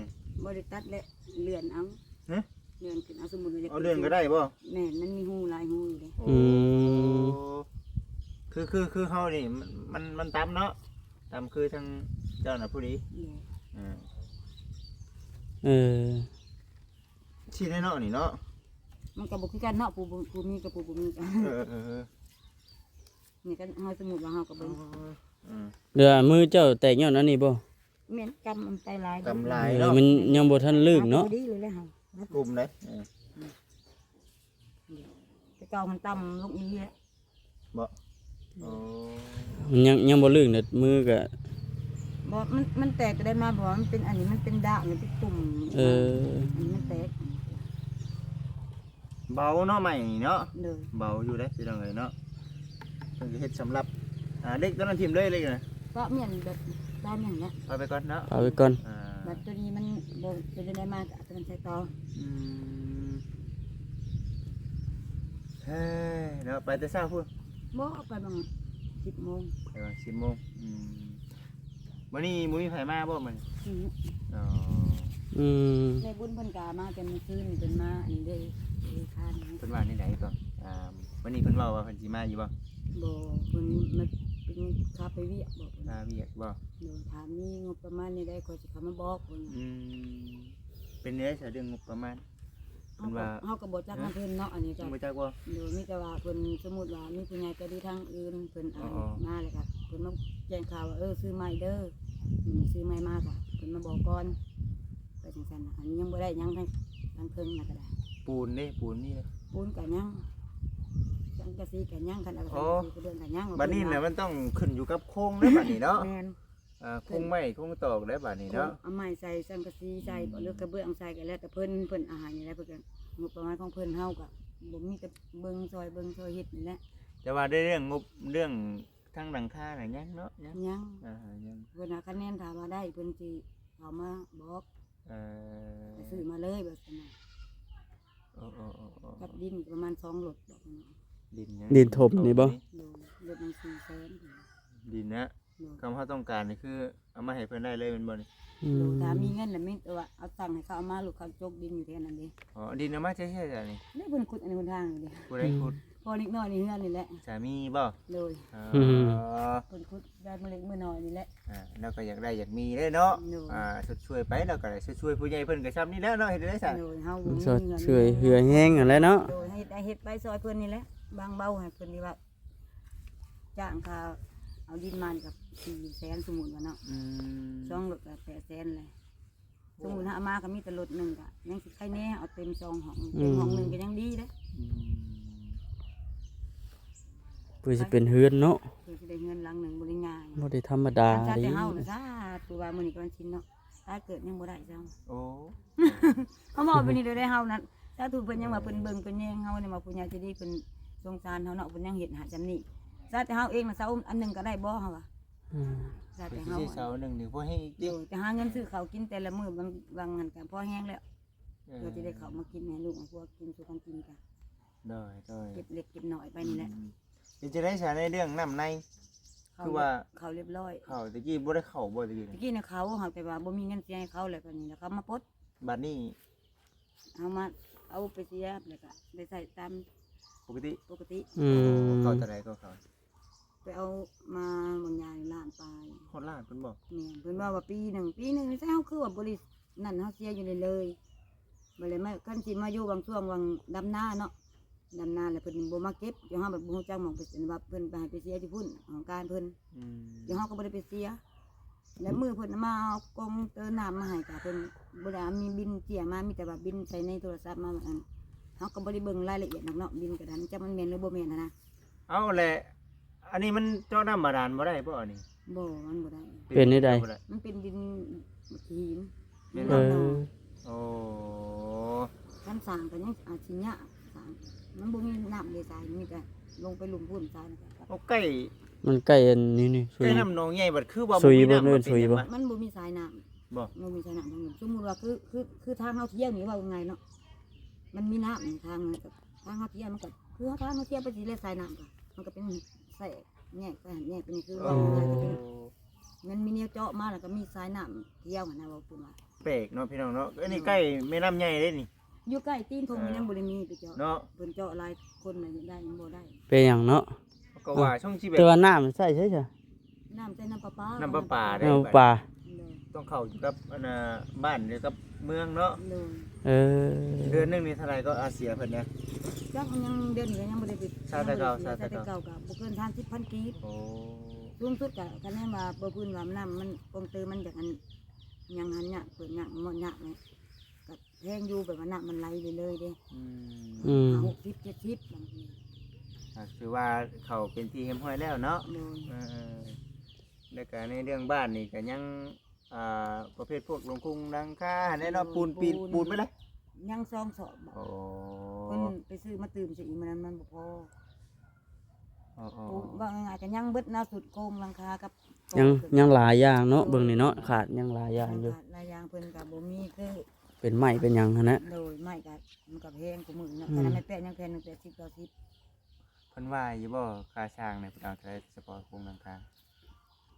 ບໍ່ໄດ້ຕັດແຫຼະ ເລື່ອນເອົາ. ຮະ? ເລື່ອນຂຶ້ນ ເອົາ ສົມມຸດວ່າຢາກ ເອົາ ເລື່ອນກໍໄດ້ບໍ່? ແມ່ນ ມັນມີຮູຫຼາຍຮູຢູ່ເດ້. ໂອ້ ອືມ ຄື ຄື ຄືເຮົານີ້ ມັນ ມັນ ມັນຕ່ຳເນາະ ຕ່ຳຄືທາງເຈົ້ານະຜູ້ດີ. ໂດຍ ເອີ ເອີ ຊິໄດ້ເນາະນີ້ເນາະ ມັນກໍບໍ່ຄືກັນເນາະ ຜູ້ ຜູ້ ຜູ້ມີກັບຜູ້ບໍ່ມີ. ເອີ ເອີ ເອີ ນີ້ກໍເຮົາສົມມຸດວ່າເຮົາກໍເບິ່ງ ເອີ ເອີ ຫຼືວ່າມືເຈົ້າແຕກຍ້ອນອັນນີ້ບໍ່? ແມ່ນ ກຳມັນໄປຫຼາຍ ກຳຫຼາຍເນາະ ເອີ ມັນຍັງບໍ່ທັນລຶ້ງເນາະ ພໍດີເລີຍແຫຼະເຮົາ ກຸມເດ້. ເອີ ແຕ່ເກົ່າມັນຕ່ຳລົງອີ່ຫຼີແຫຼະ ບໍ່? ໂອ້ ມັນຍັງ ຍັງບໍ່ລຶ້ງເດ້ ມືກະ ບໍ່ ມັນ ມັນແຕກແຕ່ໃດມາ ບໍ່ວ່າມັນເປັນອັນນີ້ ມັນເປັນດາກ ມັນເປັນຕຸ່ມ. ເອີ ອັນນີ້ມັນແຕກ ເບົາເນາະ ໄມ້ນີ້ເນາະ. ໂດຍ ເບົາຢູ່ເດ້ພີ່ນ້ອງເອີຍເນາະ ເພິ່ນກໍເຮັດສຳລັບ ອ່າ ເຫຼັກຕົວນັ້ນຖິ້ມເລີຍ ເຫຼັກນະ ເພາະແມ່ນແບບ ເພາະແມ່ນແຫຼະ ເອົາໄປກ່ອນເນາະ ເອົາໄປກ່ອນ. ອ່າ ບັດຕົວນີ້ມັນບໍ່ເປັນຈັ່ງໃດມາ ກໍເອົາຕົວນັ້ນໃສ່ຕໍ່. ອືມ ເອີ ເນາະ ໄປແຕ່ເຊົ້າພຸ້ນ? ບໍ່ ໄປຫວ່າງສິບໂມງ ໄປຫວ່າງສິບໂມງ. ອືມ ມື້ນີ້ບໍ່ມີໃຜມາບໍ່ມື້ນີ້? ອືມ ອໍ ອືມ ແມ່ບຸນເພິ່ນກະມາແຕ່ມື້ຄືນນີ້ ເພິ່ນມາອັນນີ້ເດ້ ເດ້ຄານນີ້. ເພິ່ນວ່າແນວໃດກໍ ອ່າ ມື້ນີ້ເພິ່ນເວົ້າວ່າເພິ່ນຊິມາຢູ່ບໍ່? ບໍ່ ເພິ່ນມາ ເພິ່ນຄາໄປວຽກບໍ ເພິ່ນ ຄາວຽກບໍ? ໂດຍ ຖ້າມີງົບປະມານແນວໃດ ຂ້ອຍຊິເຂົ້າມາບອກເພິ່ນ. ອືມ ເປັນແນວໃດຊະເລື່ອງງົບປະມານ? ເຮົາກໍ ເພິ່ນວ່າ ເຮົາກໍບໍ່ຈັກນຳເພິ່ນເນາະ ອັນນີ້ກໍ ຍັງບໍ່ຈັກບໍ່? ໂດຍ ມີແຕ່ວ່າເພິ່ນ ສົມມຸດວ່າມີຜູ້ໃຫຍ່ໃຈດີທາງອື່ນ ເພິ່ນ ອໍ ອັນ ອໍ ມາແລ້ວກໍເພິ່ນມາແຈ້ງຂ່າວວ່າ ເອີ ຊື້ໃໝ່ເດີ ອືມ ຊື້ໃໝ່ມາກໍເພິ່ນມາບອກກ່ອນ ໄປຈັ່ງຊັ້ນນະ. ອັນນີ້ຍັງບໍ່ໄດ້ຫຍັງທາງ ທາງເທິງນະກໍໄດ້. ປູນເດ້? ປູນມີເດ້? ປູນກໍຍັງ ສັງກະສີກໍຍັງ ຄັນເອົາ ອໍ ສັງກະສີກະເບື້ອງກໍຍັງ. ບັດນີ້ນະ ມັນຕ້ອງຂຶ້ນຢູ່ກັບໂຄງເດ້ບັດນີ້ເນາະ. ແມ່ນ. ອ່າ ໂຄງໄມ້ໂຄງຕອກໄດ້ບາດນີ້ເນາະ ເອົາໄມ້ໃສ່ ສັງກະສີໃສ່ ອືມ ບໍ່ ຫຼືກະເບື້ອງໃສ່ກໍແລ້ວແຕ່ເພິ່ນ ເພິ່ນເອົາໃຫ້ນີ້ແຫຼະ ເພິ່ນກໍ ງົບປະມານຂອງເພິ່ນ ເຮົາກໍບໍ່ມີແຕ່ເບິ່ງຊ່ອຍ ເບິ່ງຊ່ອຍເຮັດນີ້ແຫຼະ. ແຕ່ວ່າໄດ້ເລື່ອງງົບ ເລື່ອງທາງຫຼັງຄານະຍັງເນາະ ຍັງ ຍັງ ອ່າ ຍັງ ເພິ່ນວ່າຄະແນນຖ້າວ່າໄດ້ ເພິ່ນຊິເອົາມາບອກ ເອີ ຊື້ມາເລີຍວ່າຊັ້ນນະ. ໂອ້ ໂອ້ ໂອ້ ໂອ້ ກັບດິນປະມານສອງລົດດອກ. ດິນຫຍັງ? ດິນຖົມນີ້ບໍ່? ໂດຍ ລົດໜຶ່ງສີ່ແສນ. ດິນນະ? ໂດຍ ຄຳເຮົາຕ້ອງການນີ້ຄືເອົາມາໃຫ້ເພິ່ນໄດ້ເລີຍແມ່ນບໍ່ນີ້? ອືມ ໂດຍ ຖ້າມີເງິນນະ ມີແຕ່ວ່າເອົາຕັງໃຫ້ເຂົາເອົາມາ ລູກເຂົາຈົກດິນຢູ່ແຖວນັ້ນເດ້. ອໍ ດິນເອົາມາແຕ່ໃສຊະນີ້? ນີ້ເພິ່ນຂຸດອັນຫົນທາງນີ້ເດ້. ຜູ້ໃດຂຸດ? ອືມ ພໍ່ເດັກນ້ອຍໃນເຮືອນນີ້ແຫຼະ. ສາມີບໍ່? ໂດຍ ອໍ ເພິ່ນຂຸດໄດ້ມື້ເລັກມື້ນ້ອຍນີ້ແຫຼະ. ອ່າ ລາວກໍຢາກໄດ້ຢາກມີເດ້ເນາະ. ໂດຍ ອ່າ ຊົດຊ່ວຍໄປ ລາວກໍໄດ້ຊົດຊ່ວຍຜູ້ໃຫຍ່ເພິ່ນກໍຊ່ຳນີ້ແຫຼະເນາະ ເຮັດໄດ້ຊະ. ໂດຍ ເຮົາບໍ່ມີເງິນ ຊົດຊ່ວຍເຮືອແຮງຫັ້ນແຫຼະເນາະ. ໂດຍ ເຮັດໄດ້ເຮັດໄປຊ່ອຍເພິ່ນນີ້ແຫຼະ ບາງເບົາໃຫ້ເພິ່ນທີ່ວ່າ ຈ້າງຄ່າເອົາດິນມານີ້ກໍສີ່ແສນ ສົມມຸດວ່າເນາະ. ອືມ ສອງລົດກໍແປດແສນແຫຼະ. ໂອ້ ສົມມຸດເຮົາເອົາມາກໍມີແຕ່ລົດໜຶ່ງ ກໍຍັງຊິໄຄແນ່ ເອົາເຕັມສອງຫ້ອງ ເຕັມຫ້ອງໜຶ່ງກໍຍັງດີເດ້. ອືມ ເພື່ອຊິເປັນເຮືອນເນາະ ເພື່ອຊິໄດ້ເຮືອນຫຼັງໜຶ່ງ ບໍ່ໄດ້ງ່າຍ ບໍ່ໄດ້ທຳມະດາ. ຄັນຊາດແຕ່ເຮົານະ ສາທຸວ່າມື້ນີ້ກໍວັນສິນເນາະ ຕາຍເກີດຍັງບໍ່ໄດ້ຊ້ຳ. ໂອ້ ເຮົາເວົ້າແບບນີ້ເດີ ໄດ້ເຮົານັ້ນ ສາທຸ ເພິ່ນຍັງວ່າເພິ່ນເບິ່ງເພິ່ນແຍງເຮົານີ້ ວ່າຜູ້ໃຫຍ່ໃຈດີເພິ່ນສົງສານເຮົາເນາະ ເພິ່ນຍັງເຮັດໃຫ້ຊ່ຳນີ້. ຊາດແຕ່ເຮົາເອງນະ ເສົາອັນໜຶ່ງກໍໄດ້ບໍ່ ເຮົາວ່າ. ອືມ ຊາດແຕ່ເຮົາ ໄປຊື້ເສົາໜຶ່ງນີ້ພໍແຮງອີກຕິ? ໂດຍ ແຕ່ຫາເງິນຊື້ເຂົ້າກິນແຕ່ລະມື້ ບາງ ບາງຫັ້ນກໍພໍແຮງແລ້ວ. ເອີ ເພື່ອຊິໄດ້ເຂົ້າມາກິນໃຫ້ລູກໃຫ້ພວກກິນ ສູ່ກັນກິນກະ ໂດຍ ໂດຍ ເກັບເລັກເກັບນ້ອຍໄປນີ້ແຫຼະ. ອືມ ເປັນຈັ່ງໃດຊະໃນເລື່ອງນ້ຳໃນ? ເຂົ້າ ຄືວ່າ ເຂົ້າລຽບຮ້ອຍ. ເຂົ້າ ແຕ່ກີ້ບໍ່ໄດ້ເຂົ້າບໍ່ແຕ່ກີ້? ແຕ່ກີ້ນະເຂົ້າ ຫາກແຕ່ວ່າບໍ່ມີເງິນເສຍໃຫ້ເຂົາ ແລ້ວບາດນີ້ລະເຂົາມາປົດ. ບາດນີ້ ເຮົາມາເອົາໄປເສຍ ແລ້ວກະໄດ້ໃຊ້ຕາມປົກກະຕິ ປົກກະຕິ. ອືມ ອໍ ເຂົ້າເທົ່າໃດກໍເຂົ້າ? ໄປເອົາມາບາງຢ່າງລ້ານປາຍ. ຮອດລ້ານພຸ້ນບໍ່? ແມ່ນ ເພິ່ນເວົ້າວ່າປີໜຶ່ງ ປີໜຶ່ງນີ້ ເຮົາຄືວ່າບໍ່ໄດ້ນັ້ນ ເຮົາເສຍຢູ່ເລື້ອຍໆ. ບາດແລ້ວມາ ຄັນຊິມາຢູ່ບາງຊ່ວງຫວ່າງດຳນາເນາະ ດຳນາແລ້ວເພິ່ນບໍ່ມາເກັບ ຢູ່ເຮົາບັດບໍ່ຮູ້ຈັກໝ່ອງໄປ ວ່າເພິ່ນໄປໃຫ້ໄປເສຍຢູ່ພຸ້ນ ຫ້ອງການເພິ່ນ. ອືມ ຢູ່ເຮົາກໍບໍ່ໄດ້ໄປເສຍ ແລ້ວມື້ເພິ່ນເອົາມາເອົາກົງເຕີນ້ຳມາໃຫ້ກະເພິ່ນບໍ່ໄດ້ເອົາມີບິນເຈ້ຍມາ ມີແຕ່ວ່າບິນໃສ່ໃນໂທລະສັບມາ ອັນ ເຮົາກໍບໍ່ໄດ້ເບິ່ງລາຍລະອຽດດອກເນາະ ບິນກະດານ ຈັກມັນແມ່ນຫຼືບໍ່ແມ່ນຫັ້ນນະ. ເອົາແຫຼະ ອັນນີ້ມັນເຈາະນ້ຳບາດານບໍ່ໄດ້ບໍ່ອັນນີ້? ບໍ່ ມັນບໍ່ໄດ້. ເປັນແນວໃດ? ມັນເປັນດິນຫີນ. ແມ່ນບໍ່? ເອີ ໂອ້ ຄັນສ້າງກໍຍັງອາດຊິຍາກ ສ້າງ ມັນບໍ່ມີນ້ຳເດ ຊາຍ ມີແຕ່ລົງໄປລຸ່ມພຸ້ນ ຊາຍ ແລ້ວກໍ ໂອ້ ໃກ້ ມັນໃກ້ອັນນີ້ນີ້ ໃກ້ນ້ຳໜອງໃຫຍ່ ບັດຄືວ່າ ສຸຍ ບໍ່ມີນ້ຳ ເພິ່ນເອີ້ນສຸຍບໍ່? ມັນບໍ່ມີສາຍນ້ຳ ບໍ່ ບໍ່ມີສາຍນ້ຳທາງນັ້ນ. ສົມມຸດວ່າຄື ຄື ຄືທາງເຮົາທ່ຽວນີ້ ເວົ້າງ່າຍເນາະ ມັນມີນ້ຳທາງ ທາງເຮົາທ່ຽວ ມັນກໍຄືທາງເຮົາທ່ຽວໄປຊິແລະ ສາຍນ້ຳກໍ ມັນກໍເປັນແຊກແຍກໄປຫັ້ນແຍກໄປນີ້ ຄື ໂອ້ ເວົ້າງ່າຍກໍເປັນ ມັນມີແນວເຈາະມາ ແລ້ວກໍມີສາຍນ້ຳທ່ຽວຫັ້ນນະ ເວົ້າເປັນວ່າ ແປກເນາະພີ່ນ້ອງເນາະ. ອັນນີ້ໃກ້ແມ່ນ້ຳໃຫຍ່ເດ້ນີ້ ຢູ່ໃກ້ຕີນທົ່ງ ເອີ ຍັງບໍ່ໄດ້ມີໄປເຈາະເນາະ ເພິ່ນເຈາະຫຼາຍຄົນແລ້ວຍັງໄດ້ ຍັງບໍ່ໄດ້ ເປັນຫຍັງເນາະ? ກໍວ່າຊ່ວງທີ່ແບບ ແຕ່ວ່ານ້ຳໃຊ້ໃສຊະ? ນ້ຳໃຊ້ນ້ຳປະປາ ນ້ຳປະປາເດ້ ນ້ຳປະປາ ໂດຍ ຕ້ອງເຂົ້າຢູ່ກັບອັນນ່າ ບ້ານຢູ່ກັບເມືອງເນາະ ໂດຍ ເອີ ເດືອນໜຶ່ງນີ້ເທົ່າໃດກໍອາເສຍເພິ່ນນະ? ຈັກ ຍັງເດືອນນີ້ກໍຍັງບໍ່ໄດ້ໄປ ຊາວແຕ່ເກົ່າ ຊາວແຕ່ເກົ່າ ຊາວແຕ່ເກົ່າກໍບໍ່ເກີນສາມສິບພັນກີບ ໂອ້ ສູງສຸດກໍຄະແນນວ່າບໍ່ພື້ນວ່ານ້ຳມັນກອງເຕີມມັນຢາກອັນ ຍັງຫັ້ນຍາກ ເປີດຍາກ ໝົດຍາກເລີຍ ກໍແພງຢູ່ ແບບວ່ານ້ຳມັນໄຫຼເລື້ອຍໆເດ້ ອືມ ອືມ ຫ້າຫົກສິບເຈັດສິບບາງທີ ກໍຖືວ່າເຂົ້າເປັນທີ່ຮຽບຮ້ອຍແລ້ວເນາະ ໂດຍ ເອີ ແລ້ວກໍໃນເລື່ອງບ້ານນີ້ກໍຍັງ ອ່າ ປະເພດພວກລົງໂຄງຫຼັງຄາຫັ້ນແຫຼະເນາະ ໂດຍ ປູນປີນ ປູນ ປູນໄປເລີຍ ຍັງສອງສອບ ໂອ້ ເພິ່ນໄປຊື້ມາຕື່ມໃສ່ອີກ ມື້ນັ້ນມັນບໍ່ພໍ ອໍໆ ປູນ ເວົ້າງ່າຍໆ ກໍຍັງເບິດແນວສຸດໂຄງຫຼັງຄາກັບ ຍັງ ຍັງຫຼາຍຢ່າງເນາະ ໂດຍ ເບິ່ງນີ້ເນາະ ຂາດຍັງຫຼາຍຢ່າງຢູ່ ຂາດຫຼາຍຢ່າງ ເພິ່ນກໍບໍ່ມີຄື ເປັນໄມ້ເປັນຫຍັງຫັ້ນນະ ໂດຍ ໄມ້ກໍ ມັນກໍແພງກວ່າມື້ເນາະ ອືມ ຂະໜາດໄມ້ແປ້ນຍັງແຜ່ນໜຶ່ງແປດສິບເກົ້າສິບ ເພິ່ນວ່າຢູ່ບໍ່ ຄ່າຊ່າງນີ້ເພິ່ນເອົາເທົ່າໃດ ສະເພາະໂຄງຫຼັງຄາ?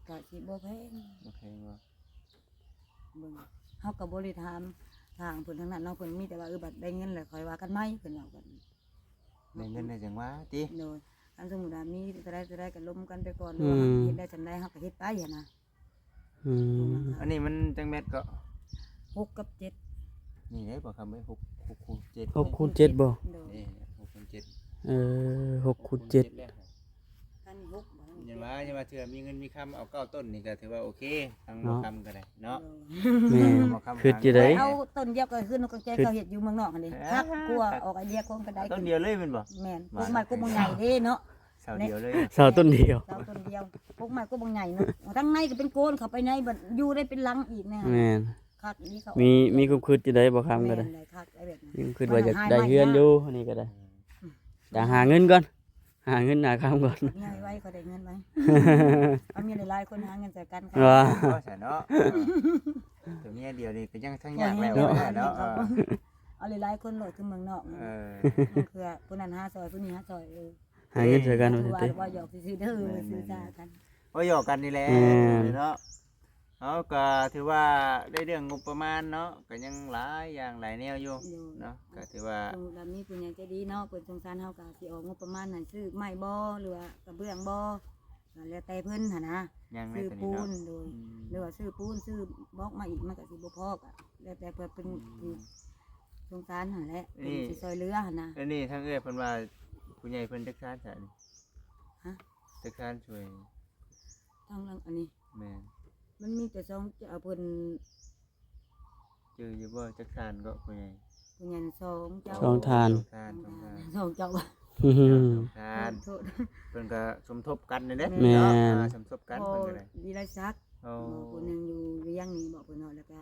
ກະຊິບໍ່ແພງ ບໍ່ແພງບໍ່? ເບິ່ງ ເຮົາກໍບໍ່ໄດ້ຖາມທາງເພິ່ນທາງນັ້ນເນາະ ເພິ່ນມີແຕ່ວ່າ ເອີ ບັດໄດ້ເງິນແລ້ວຄ່ອຍວ່າກັນໃໝ່ ເພິ່ນເວົ້າກັນ ໄດ້ເງິນແລ້ວຈັ່ງວ່າຕິ ໂດຍ ຄັນສົມມຸດວ່າມີເທົ່າໃດເທົ່າໃດກໍລົມກັນໄປກ່ອນ ອືມ ເຮັດໄດ້ສ່ຳໃດເຮົາກໍເຮັດໄປຫັ້ນນະ ອືມ ອັນນີ້ມັນຈັກແມັດເກາະ? ຫົກກັບເຈັດ ນີ້ເດ້ບໍ່ຄຳເອີຍ ຫົກ ຫົກຄູນເຈັດ ຫົກຄູນເຈັດບໍ່? ໂດຍ ນີ້ ຫົກຄູນເຈັດ ເອີ ຫົກຄູນເຈັດ ຫົກຄູນເຈັດແລ້ວ ຄັນຫົກບໍ່ ຢ່າວ່າ ຢ່າວ່າເທື່ອມີເງິນມີຄຳ ເອົາເກົ້າຕົ້ນນີ້ກໍຖືວ່າໂອເຄ ທາງບໍ່ຄຳກໍໄດ້ເນາະ ໂດຍ ແມ່ນ ບໍ່ຄຳ ຄຶດຢູ່ໃດ ເອົາຕົ້ນດຽວກໍຄືນກກແຈ ຄຶດ ເຂົາເຮັດຢູ່ເມືອງນອກຫັ້ນເດ້ ເອີ ຄັກກວ່າ ອອກໄອເດຍຄວາມກໍໄດ້ ຕົ້ນດຽວເລີຍແມ່ນບໍ່? ແມ່ນ ປູກໄມ້ກໍບໍ່ໃຫຍ່ເດ້ເນາະ ເສົາດຽວເລີຍ ເສົາຕົ້ນດຽວ ເສົາຕົ້ນດຽວ ປົກໄມ້ກໍບໍ່ໃຫຍ່ເນາະ ທາງໃນກໍເປັນໂກນ ເຂົ້າໄປໃນບັດຢູ່ໄດ້ເປັນຫຼັງອີກແນ່ ແມ່ນ ຄັກອີ່ຫຼີເຂົາ ມີ ມີຄວາມຄິດຢູ່ໃດບໍ່ຄຳກໍໄດ້ ແມ່ນ ຄັກໄດ້ແບບນັ້ນ ມີຄວາມຄິດວ່າຢາກໄດ້ເຮືອນຢູ່ ອັນນີ້ກໍໄດ້ ອືມ ຢາກຫາເງິນກ່ອນ ຫາເງິນຫາຄຳກ່ອນ ເອົາເມຍໄວໆ ເຂົາໄດ້ເງິນໄວ ເອົາເມຍຫຼາຍໆ ຄົນຫາເງິນໃສ່ກັນ ວ່າ ວ່າຊັ້ນເນາະ ເອີ ຕົວເມຍດຽວນີ້ກໍຍັງທັງຍາກແລ້ວເນາະ ເອີ ເອົາຫຼາຍໆ ຄົນໂລດຄືເມືອງນອກ ເອີ ເພື່ອຜູ້ນັ້ນຫາຊ່ອຍ ຜູ້ນີ້ຫາຊ່ອຍ ເອີ ຫາເງິນຊ່ວຍກັນ ຖືວ່າ ວ່າຫຍອກຊື່ໆເດີ ແມ່ນໆ ຊື່ຊາກັນ ເວົ້າຫຍອກກັນນີ້ແຫຼະ ແມ່ນ ເນາະ ເຮົາກໍຖືວ່າໄດ້ເລື່ອງງົບປະມານເນາະ ກໍຍັງຫຼາຍຢ່າງຫຼາຍແນວຢູ່ ໂດຍ ເນາະ ກໍຖືວ່າ ສົມມຸດວ່າມີຜູ້ໃຫຍ່ໃຈດີເນາະ ເພິ່ນສົງສານເຮົາ ກໍຊິອອກງົບປະມານໃຫ້ຊື້ໄມ້ບໍ່ ຫຼືວ່າກະເບື້ອງບໍ່ ກໍແລ້ວແຕ່ເພິ່ນຫັ້ນນະ ຍັງໃນ ຊື້ ໂຕນີ້ ປູນ ເນາະ ໂດຍ ອືມ ຫຼືວ່າຊື້ປູນ ຊື້ບລັອກມາອີກ ມັນກໍຊິບໍ່ພໍ ກໍແລ້ວແຕ່ເພິ່ນ ອືມ ຜູ້ສົງສານຫັ້ນແຫຼະ ເພິ່ນຊິຊ່ອຍເຫຼືອຫັ້ນນະ ອັນນີ້ທາງເອື້ອຍເພິ່ນວ່າ ຜູ້ໃຫຍ່ເພິ່ນຈັກຊານຊະນີ້ ຮະ ຈັກຊານຊ່ວຍ ທາງຫຼັງອັນນີ້ ແມ່ນ ມັນມີແຕ່ສອງເຈົ້າ ເພິ່ນ ຈື່ຢູ່ບໍ່ ຈັກທ່ານເກາະຜູ້ໃຫຍ່? ຜູ້ໃຫຍ່ສອງເຈົ້າ ສອງທ່ານ ສອງທ່ານ ສອງທ່ານ ສອງເຈົ້າ ສອງທ່ານ ໂທດ ເພິ່ນກໍສົມທົບກັນນີ້ແຫຼະ ແມ່ນ ເນາະ ອ່າ ສົມທົບກັນ ເພິ່ນກໍໄດ້ ວິໄລສັກ ໂອ້ ຜູ້ໜຶ່ງຢູ່ວຽງນີ້ເບາະ ເພິ່ນເນາະ ແລ້ວກໍ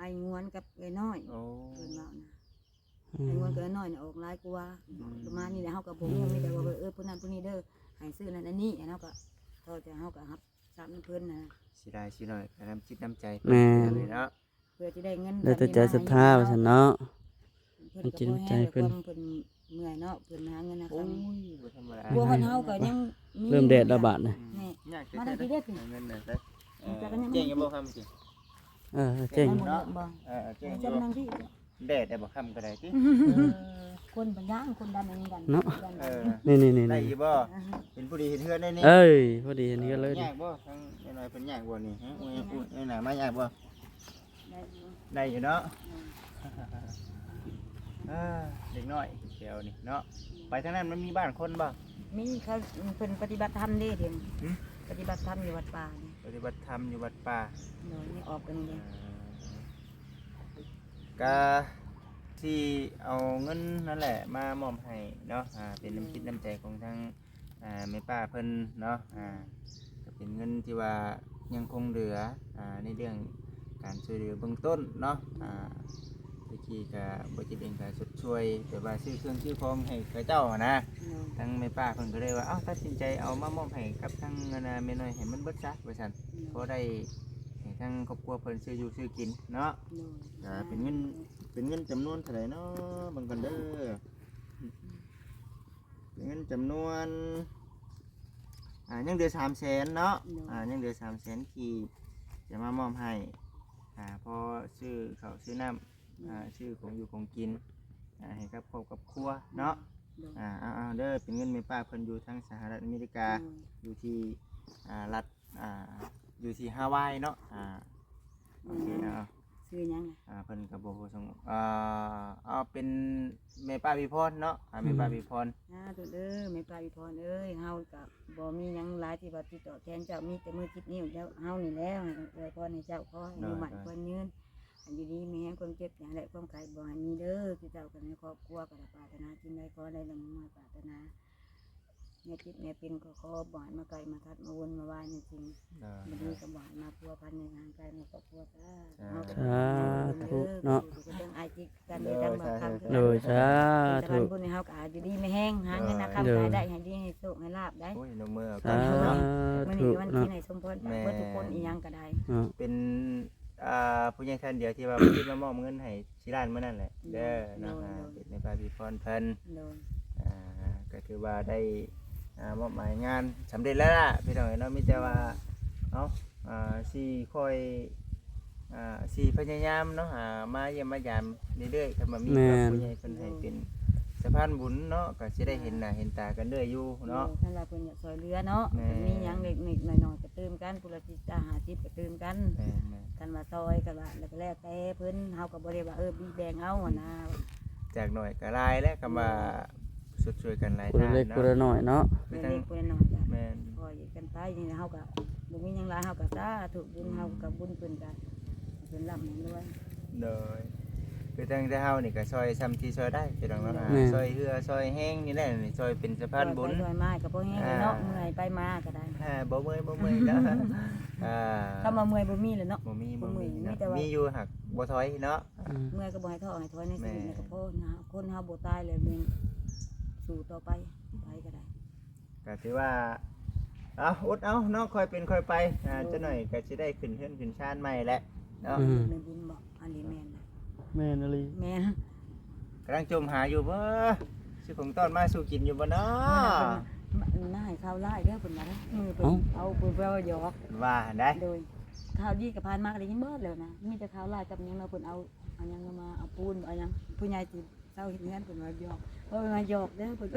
ອ້າຍງວນກັບເອື້ອຍນ້ອຍ ໂອ້ ເພິ່ນເວົ້ານະ ອືມ ອ້າຍງວນກັບເອື້ອຍນ້ອຍນີ້ອອກຫຼາຍກວ່າ ອືມ ປະມານນີ້ແຫຼະ ເຮົາກໍບໍ່ຮູ້ ອືມ ມີແຕ່ວ່າ ເອີ ຜູ້ນັ້ນຜູ້ນີ້ເດີ ໃຫ້ຊື້ນັ້ນອັນນີ້ ອັນເຮົາກໍ ເທົ່າທີ່ເຮົາກໍຮັບ ສາມເພິ່ນນະ ຊິຫຼາຍຊິໜ້ອຍກໍນຳຈິດນຳໃຈເພິ່ນ ແມ່ນ ເນາະ ເພື່ອຊິໄດ້ເງິນ ແລ້ວແຕ່ໃຈສັດທາວ່າຊັ້ນເນາະ ເພິ່ນກໍບໍ່ແຮງ ນ້ຳຈິດນ້ຳໃຈເພິ່ນ ເພິ່ນເມື່ອຍເນາະ ເພິ່ນຫາເງິນຫາຄຳ ໂອ້ຍ ບໍ່ທຳມະດາ ພວກເຮົາກໍຍັງມີ ເລີ່ມແດດແລ້ວບາດນີ້ ອືມ ແມ່ນ ຍາກ ມາທາງພີ້ເດ້ ຫາເງິນໜ້ອຍໄປ ເອີ ຈັກກັນຍັງ ເກັ່ງຢູ່ບໍ່ຄຳກິນ ເອີ ເກັ່ງຢູ່ເນາະ ບໍ່ ເອີ ເກັ່ງຢູ່ ແດດໄດ້ບໍ່ຄຳກໍໄດ້ຕິ ເອີ ຄົນບັນຍາງ ຄົນດັນອັນນີ້ກັນ ເນາະ ເອີ ນີ້ໆໆ ໄດ້ຢູ່ບໍ່ ເປັນຜູ້ດີເຮັດເຮືອນໄດ້ນີ້ ເອີຍ ຜູ້ດີເຮັດເຮືອນເລີຍ ຍາກບໍ່ ທາງນ້ອຍໆ ເພິ່ນຍາກບໍ່ນີ້ ຮະ ໂອ້ຍ ໂອ້ຍ ເອີຍ ໜ້າມາຍາກບໍ່ ໄດ້ຢູ່ ໄດ້ຢູ່ເນາະ ອືມ ເອີ ເດັກນ້ອຍແຖວນີ້ເນາະ ໄປທາງນັ້ນມັນມີບ້ານຄົນບໍ່ ມີ ເຂົາ ເພິ່ນປະຕິບັດທຳເດ້ ດຽວນີ້ ຫື? ປະຕິບັດທຳຢູ່ວັດປ່ານີ້ ປະຕິບັດທຳຢູ່ວັດປ່າ ໂດຍ ນີ້ອອກໄປນີ້ເດ້ ເອີ ກະທີ່ເອົາເງິນນັ້ນແຫຼະມາມອບໃຫ້ເນາະ ອ່າ ເປັນນ້ຳຈິດນ້ຳໃຈຂອງທາງ ອ່າ ແມ່ປ້າເພິ່ນເນາະ ອ່າ ກະເປັນເງິນທີ່ວ່າຍັງຄົງເຫຼືອ ອ່າ ໃນເລື່ອງການຊ່ວຍເຫຼືອເບື້ອງຕົ້ນເນາະ ອ່າ ຕະກີ້ກະບໍ່ຈິດເອງກະຊົດຊ່ວຍ ແບບວ່າຊື້ເຄື່ອງຊື້ຂອງໃຫ້ເຂົາເຈົ້າຫັ້ນນະ. ໂດຍ ທາງແມ່ປ້າເພິ່ນກໍເລີຍວ່າ ເອົ້າ ຕັດສິນໃຈເອົາມາມອບໃຫ້ກັບທາງອັນນ່າແມ່ນ້ອຍໃຫ້ມັນເບິດຊະວ່າຊັ້ນ. ໂດຍ ພໍໄດ້ໃຫ້ທາງຄອບຄົວເພິ່ນຊື້ຢູ່ຊື້ກິນເນາະ. ໂດຍ ກະເປັນເງິນ ເປັນເງິນຈຳນວນເທົ່າໃດເນາະ ເບິ່ງກ່ອນເດີ. ເປັນເງິນຈຳນວນ ອ່າ ຍັງເຫຼືອສາມແສນເນາະ. ໂດຍ ອ່າ ຍັງເຫຼືອສາມແສນກີບ ຈະມາມອບໃຫ້ ອ່າ ພໍຊື້ເຂົ້າຊື້ນ້ຳ ໂດຍ ອ່າ ຊື້ຂອງຢູ່ຂອງກິນ ອ່າ ໃຫ້ກັບຄອບກັບຄົວເນາະ. ໂດຍ ອ່າ ເອົາໆ ເດີ ເປັນເງິນແມ່ປ້າເພິ່ນຢູ່ທາງສະຫະລັດອາເມລິກາ ໂດຍ ຢູ່ທີ່ ອ່າ ລັດ ອ່າ ຢູ່ທີ່ຮາວາຍເນາະ. ອ່າ ໂອເຄ ເອົາ ຊື່ຫຍັງນະ? ອ່າ ເພິ່ນກໍບໍ່ປະສົງ ເອີ ເອົາເປັນແມ່ປ້າວິພອນເນາະ. ອ່າ ແມ່ປ້າວິພອນ. ສາທຸເດີ ແມ່ປ້າວິພອນເອີຍ ເຮົາກໍບໍ່ມີຫຍັງຫຼາຍທີ່ວ່າຊິຕອບແທນເຈົ້າ ມີແຕ່ມືສິບນິ້ວເຮົານີ້ແຫຼະ ໃຫ້ອວຍພອນໃຫ້ເຈົ້າ ຂໍໃຫ້ ໂດຍ ຢູ່ໝັ້ນຄວນຍືນ ໃຫ້ຢູ່ດີມີແຮງ ຄວາມເຈັບຢ່າໄດ້ ຄວາມໄຂ້ບໍ່ໃຫ້ມີເດີ. ຄືເຈົ້າກັນໃນຄອບຄົວກໍໄດ້ປາດຖະໜາສິ່ງໃດ ຂໍໃຫ້ໄດ້ດັ່ງມຸ່ງມາດປາດຖະໜາ ແນວເຈັບແນວເປັນກໍຂໍບໍ່ໃຫ້ມາໃກ້ມາທັດມາວົນມາວາຍໃນສິ່ງ ອ່າ ບໍ່ດີກໍບໍ່ໃຫ້ມາພົວພັນໃນທາງກາຍໃນຄອບຄົວ. ສາ ສາທຸເນາະ ທຸກຄົນເດີ ອາຍຈິກກັນ ໂດຍ ໃນທາງບາງຄຳ ໂດຍ ສາທຸ ເປັນສະພານບຸນໃຫ້ເຮົາກໍຢູ່ດີມີແຮງ ຫາເງິນຫາຄຳ ໂດຍ ໃຫ້ໄດ້ ໃຫ້ດີ ໃຫ້ໂຊກໃຫ້ລາບໄດ້. ໂອ້ຍ ນົມມືເອົາ ສາທຸ ມື້ນີ້ວັນທີໃຫ້ສົມພອນ ແມ່ນ ເບິດທຸກຄົນ ອີ່ຫຍັງກໍໄດ້ເນາະ ເປັນ ອ່າ ຜູ້ໃຫຍ່ທ່ານດຽວທີ່ວ່າເພິ່ນມາມອບເງິນໃຫ້ສີ່ລ້ານມື້ນັ້ນແຫຼະເດີເນາະ. ໂດຍ ອ່າ ໂດຍ ເປັນແມ່ປ້າວິພອນເພິ່ນ. ໂດຍ ອ່າ ກໍຖືວ່າໄດ້ ອ່າ ມອບໝາຍງານສຳເລັດແລ້ວລະ ພີ່ນ້ອງເອີຍເນາະ. ມີແຕ່ວ່າ ເອົາ ອ່າ ຊິຄ່ອຍ ອ່າ ຊິພະຍາຍາມເນາະ ອ່າ ມາຢ້ຽມມາຢາມເລື້ອຍໆ ຄັນວ່າມີ ແມ່ນ ຜູ້ໃຫຍ່ເພິ່ນໃຫ້ເປັນສະພານບຸນເນາະ ກໍຊິໄດ້ເຫັນໜ້າເຫັນຕາກັນເລື້ອຍຢູ່ເນາະ. ໂດຍ ຄັນວ່າເພິ່ນຢາກຊ່ວຍເຫຼືອເນາະ ແມ່ນ ກໍມີຫຍັງເລັກໆນ້ອຍໆກໍຕື່ມກັນ ຜູ້ລະສິບ ຫ້າສິບກໍຕື່ມກັນ. ແມ່ນໆ ຄັນວ່າຊ່ອຍກໍວ່າ ແລ້ວກໍແລ້ວແຕ່ເພິ່ນ ເຮົາກໍບໍ່ໄດ້ວ່າ ເອີ ບີແບ່ງເອົາຫັ້ນນະ ຈາກໜ້ອຍກໍຫຼາຍແຫຼະ ຄຳວ່າ ໂດຍ ຊົດຊ່ວຍກັນຫຼາຍ ຜູ້ລະເລັກຜູ້ລະນ້ອຍເນາະ ຜູ້ລະເລັກຜູ້ລະນ້ອຍກໍ ແມ່ນ ຊ່ອຍກັນໄປ. ນີ້ເຮົາກໍບໍ່ມີຫຍັງຫຼາຍ ເຮົາກໍສາທຸບຸນ ເຮົາກໍບຸນເພິ່ນກໍ ເພິ່ນລ່ຳໃຫ້ລວຍ. ໂດຍ ຄືທາງແຕ່ເຮົານີ້ກໍຊ່ອຍຊ່ຳທີ່ຊ່ອຍໄດ້ ພີ່ນ້ອງເນາະ. ແມ່ນ ຊ່ອຍເຮືອຊ່ອຍແຮງນີ້ແຫຼະ ນີ້ຊ່ອຍເປັນສະພານບຸນ ຊ່ອຍໄປຊ່ອຍມາກໍພໍແຮງເນາະ. ອ່າ ເມື່ອຍໄປມາກໍໄດ້ ອ່າ ບໍ່ເມື່ອຍບໍ່ເມື່ອຍເນາະ. ອ່າ ຄຳວ່າເມື່ອຍບໍ່ມີແຫຼະເນາະ ບໍ່ມີ ບໍ່ມີ ບໍ່ມີ ມີແຕ່ວ່າ ມີຢູ່ຫາກບໍ່ຖອຍເນາະ. ອືມ ເມື່ອຍກໍບໍ່ໃຫ້ທໍ້ໃຫ້ຖອຍໃນຊີວິດນີ້ກໍພໍນະ. ຄົນເຮົາບໍ່ຕາຍແລ້ວແມ່ນສູ້ຕໍ່ໄປ ໃຜກໍໄດ້ ກໍຖືວ່າ ເອົາ ອົດເອົາເນາະ ຄ່ອຍເປັນຄ່ອຍໄປ. ອ່າ ໂດຍ ຈັກໜ້ອຍກໍຊິໄດ້ຂຶ້ນເຮືອນຂຶ້ນຊານໃໝ່ແຫຼະເນາະ. ອືມ ໃນບຸນບໍ ອັນນີ້ແມ່ນນະ ແມ່ນອີ່ຫຼີ ແມ່ນ. ກຳລັງຈົ່ມຫາຢູ່ບໍ່ ຊື້ຂອງຕ້ອນມາສູ່ກິນຢູ່ບໍ່ເນາະ? ມາໃຫ້ຂ່າວຮ້າຍເດີເພິ່ນວ່າ ມື້ເພິ່ນ ເອົ້າ ເອົາເພິ່ນໄປເວົ້າຫຍອກ ວ່າຫັ້ນໃດ. ໂດຍ ຂ່າວດີກໍຜ່ານມາກໍໄດ້ຍິນເບິດແລ້ວນະ ມີແຕ່ຂ່າວຮ້າຍກັບຫຍັງເນາະ ເພິ່ນເອົາ ເອົາຫຍັງມາ ເອົາປູນ ເອົາຫຍັງ ຜູ້ໃຫຍ່ທີ່ເຊົາເຮັດເຮືອນ ເພິ່ນວ່າຫຍອກ ເພິ່ນວ່າຫຍອກເດີ ເພິ່ນ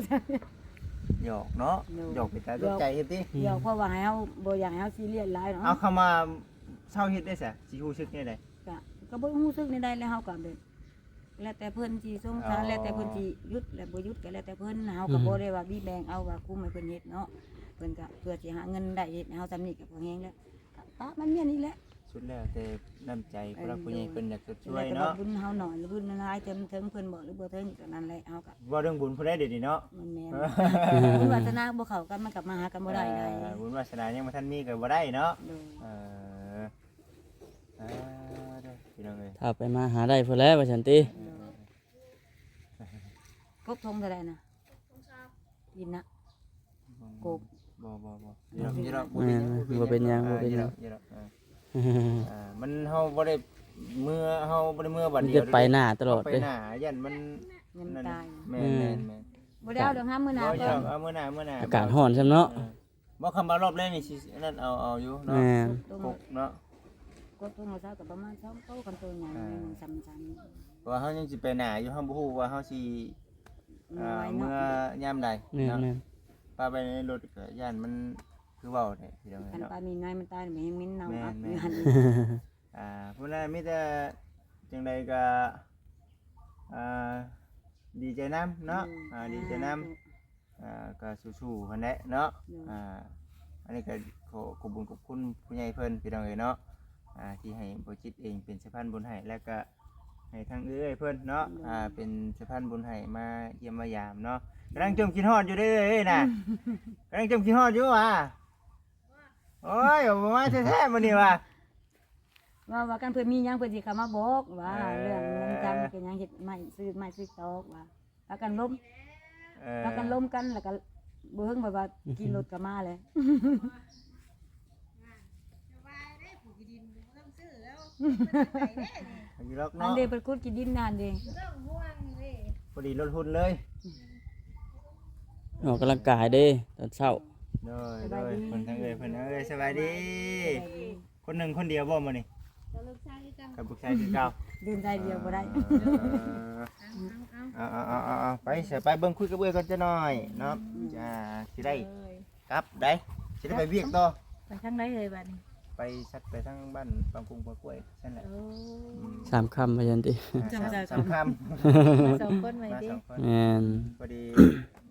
ຫຍອກເນາະ. ໂດຍ ຫຍອກເປັນຕາຕົກໃຈເຮັດຕິ ຫຍອກ ເພາະວ່າໃຫ້ເຮົາບໍ່ຢາກໃຫ້ເຮົາຊີຣຽສຫຼາຍເນາະ. ເອົາ ຄຳວ່າເຊົາເຮັດໄດ້ຊະ ຊິຮູ້ສຶກແນວໃດ? ກະ ກໍບໍ່ຮູ້ສຶກແນວໃດແລ້ວ ເຮົາກໍແບບ ແລ້ວແຕ່ເພິ່ນຊິສົງສານ ອໍ ແລ້ວແຕ່ເພິ່ນຊິຢຸດ ແລະບໍ່ຢຸດກໍແລ້ວແຕ່ເພິ່ນ. ເຮົາກໍ ອືມ ບໍ່ໄດ້ວ່າບີແບ່ງເອົາວ່າຄຸມໃຫ້ເພິ່ນເຮັດເນາະ ເພິ່ນກໍເພື່ອຊິຫາເງິນໄດ້ເຮັດໃຫ້ເຮົາຊ່ຳນີ້ກໍພໍແຮງແລ້ວ ກໍປະມັນແມ່ນນີ້ແຫຼະ. ສຸດແລ້ວແຕ່ນ້ຳໃຈຜູ້ຫຼັກຜູ້ໃຫຍ່ເພິ່ນຢາກຊົດຊ່ວຍເນາະ ແລ້ວແຕ່ວ່າບຸນເຮົາໜ້ອຍ ຫຼືບຸນເຮົາຫຼາຍ ເຖິງ ເຖິງເພິ່ນບໍ ຫຼືບໍ່ເຖິງ ກໍນັ້ນແຫຼະ ເຮົາກໍ ເວົ້າເລື່ອງບຸນຜູ້ໃດເດນີ້ເນາະ. ແມ່ນໆ ບຸນວາສະໜາບໍ່ເຂົ້າກັນ ມັນກໍມາຫາກັນບໍ່ໄດ້ໃດ. ອ່າ ບຸນວາສະໜາຍັງບໍ່ທັນມີກໍບໍ່ໄດ້ເນາະ. ໂດຍ ເອີ ອ່າ ເດີ ພີ່ນ້ອງເອີຍ ຖ້າໄປມາຫາໄດ້ພຸ້ນແຫຼະວ່າຊັ້ນຕິ. ໂດຍ ກົບຖົງເທົ່າໃດນະ? ກິນນະ ກົບ ບໍ່ ບໍ່ ບໍ່ ຢູ່ດອກ ຢູ່ດອກ ບໍ່ເປັນຫຍັງ ບໍ່ເປັນຫຍັງ ບໍ່ເປັນຫຍັງ ເອີ ຢູ່ດອກ ຢູ່ດອກ ເອີ ອ່າ ມັນ ເຮົາບໍ່ໄດ້ເມືອ ເຮົາບໍ່ໄດ້ເມືອບັດດຽວ ມີແຕ່ໄປໜ້າຕະຫຼອດເດ້ ໄປໜ້າ ຢ້ານມັນ ຢ້ານມັນຕາຍ ແມ່ນໆໆ ບໍ່ໄດ້ເອົາດອກ ຫາມື້ໜ້າ ບໍ່ ເອົາມື້ໜ້າ ມື້ໜ້າ ອາກາດຮ້ອນຊ້ຳເນາະ. ເອີ ບໍ່ ຄຳວ່າລອບແລກນີ້ຊິ ອັນນັ້ນ ເອົາ ເອົາຢູ່ເນາະ. ແມ່ນ ກົບເນາະ ກົບໂທລະສັບກໍປະມານສອງໂຕ ຄັນໂຕໃຫຍ່ ອ່າ ໜຶ່ງ ສາມ ສາມ ເພາະວ່າເຮົາຍັງຊິໄປໜ້າຢູ່ ເຮົາບໍ່ຮູ້ວ່າເຮົາຊິ ເອີ ເມື່ອຍາມໃດ ແມ່ນໆ ເນາະ ປະໄວ້ໃນລົດກໍຢ້ານມັນ ຄືເວົ້າແທ້ ພີ່ນ້ອງເອີຍເນາະ ຄັນປາມີໄງມັນຕາຍ ມັນແຮງເໝັນເນົ່າອັບຢູ່ຫັ້ນອີກ. ອ່າ ພຸ້ນແຫຼະ ມີແຕ່ຈັ່ງໃດກໍ ອ່າ ດີໃຈນຳເນາະ ອືມ ອ່າ ດີໃຈນຳ ອ່າ ກໍສູ້ໆຫັ້ນແຫຼະເນາະ. ໂດຍ ອ່າ ອັນນີ້ກໍຂໍຂອບບຸນຂອບຄຸນຜູ້ໃຫຍ່ເພິ່ນ ພີ່ນ້ອງເອີຍເນາະ ອ່າ ທີ່ໃຫ້ບໍ່ຈິດເອງເປັນສະພານບຸນໃຫ້ ແລ້ວກໍໃຫ້ທາງເອື້ອຍເພິ່ນເນາະ ໂດຍ ອ່າ ເປັນສະພານບຸນໃຫ້ມາຢ້ຽມມາຢາມເນາະ. ກຳລັງຈົ່ມຄິດຮອດຢູ່ເດ້ເອື້ອຍນະ ກຳລັງຈົ່ມຄິດຮອດຢູ່ຫວາ? ໂອ້ຍ ບໍ່ມາແທ້ໆມື້ນີ້ຫວາ? ວ່າ ວ່າຄັນເພິ່ນມີຫຍັງເພິ່ນຊິເຂົ້າມາບອກວ່າ ເອີ ເລື່ອງເງິນຄຳເປັນຫຍັງ ເຮັດໄມ້ຊື້ໄມ້ຊື້ຕອກວ່າ ພາກັນລົມ ເອີ ພາກັນລົມກັນ ແລ້ວກໍບໍ່ເຖິງແບບວ່າຂີ່ລົດກໍມາແລ້ວ ສະບາຍເດ້ ຜູ້ທີ່ດິນບໍ່ຕ້ອງຊື້ແລ້ວ ຢູ່ດອກເນາະ ອັນເດ ເພິ່ນຂຸດຂີ້ດິນນັ້ນເດ ບໍ່ຕ້ອງຫ່ວງເດ້ ພໍດີລົດຮຸ່ນເລີຍ ອອກກຳລັງກາຍເດ້ຕອນເຊົ້າ ໂດຍ ສະບາຍດີ ໂດຍ ເພິ່ນທັງເອື້ອຍເພິ່ນ ເອີຍ ສະບາຍດີ ສະບາຍດີ ຄົນໜຶ່ງຄົນດຽວບໍ່ມື້ນີ້? ກັບລູກຊາຍຄືເກົ່າ ກັບລູກຊາຍຄືເກົ່າ ເດີນຊາຍດຽວບໍ່ໄດ້ ເອີ ເອົາ ເອົາ ເອົາ ເອົາ ເອົາ ໄປ ໃສ່ໄປເບິ່ງ ຄຸຍກັບເອື້ອຍກ່ອນຈັກໜ້ອຍເນາະ ອືມ ອ່າ ຊິໄດ້ ເອີຍ ກັບໄດ໋ ຊິໄດ້ໄປວຽກຕໍ່ ໄປທາງໃດເອີຍບາດນີ້? ໄປສັກ ໄປທາງບ້ານປາງກຸງປາກ້ວຍຊັ້ນແຫຼະ ໂອ້ ອືມ ສາມຄຳວ່າຊັ້ນຕິ ອ່າ ສາມ ສາມ ສາມຄຳ ສອງຄົນວ່າ ມາຕິ ສອງຄົນ ແມ່ນ ພໍດີ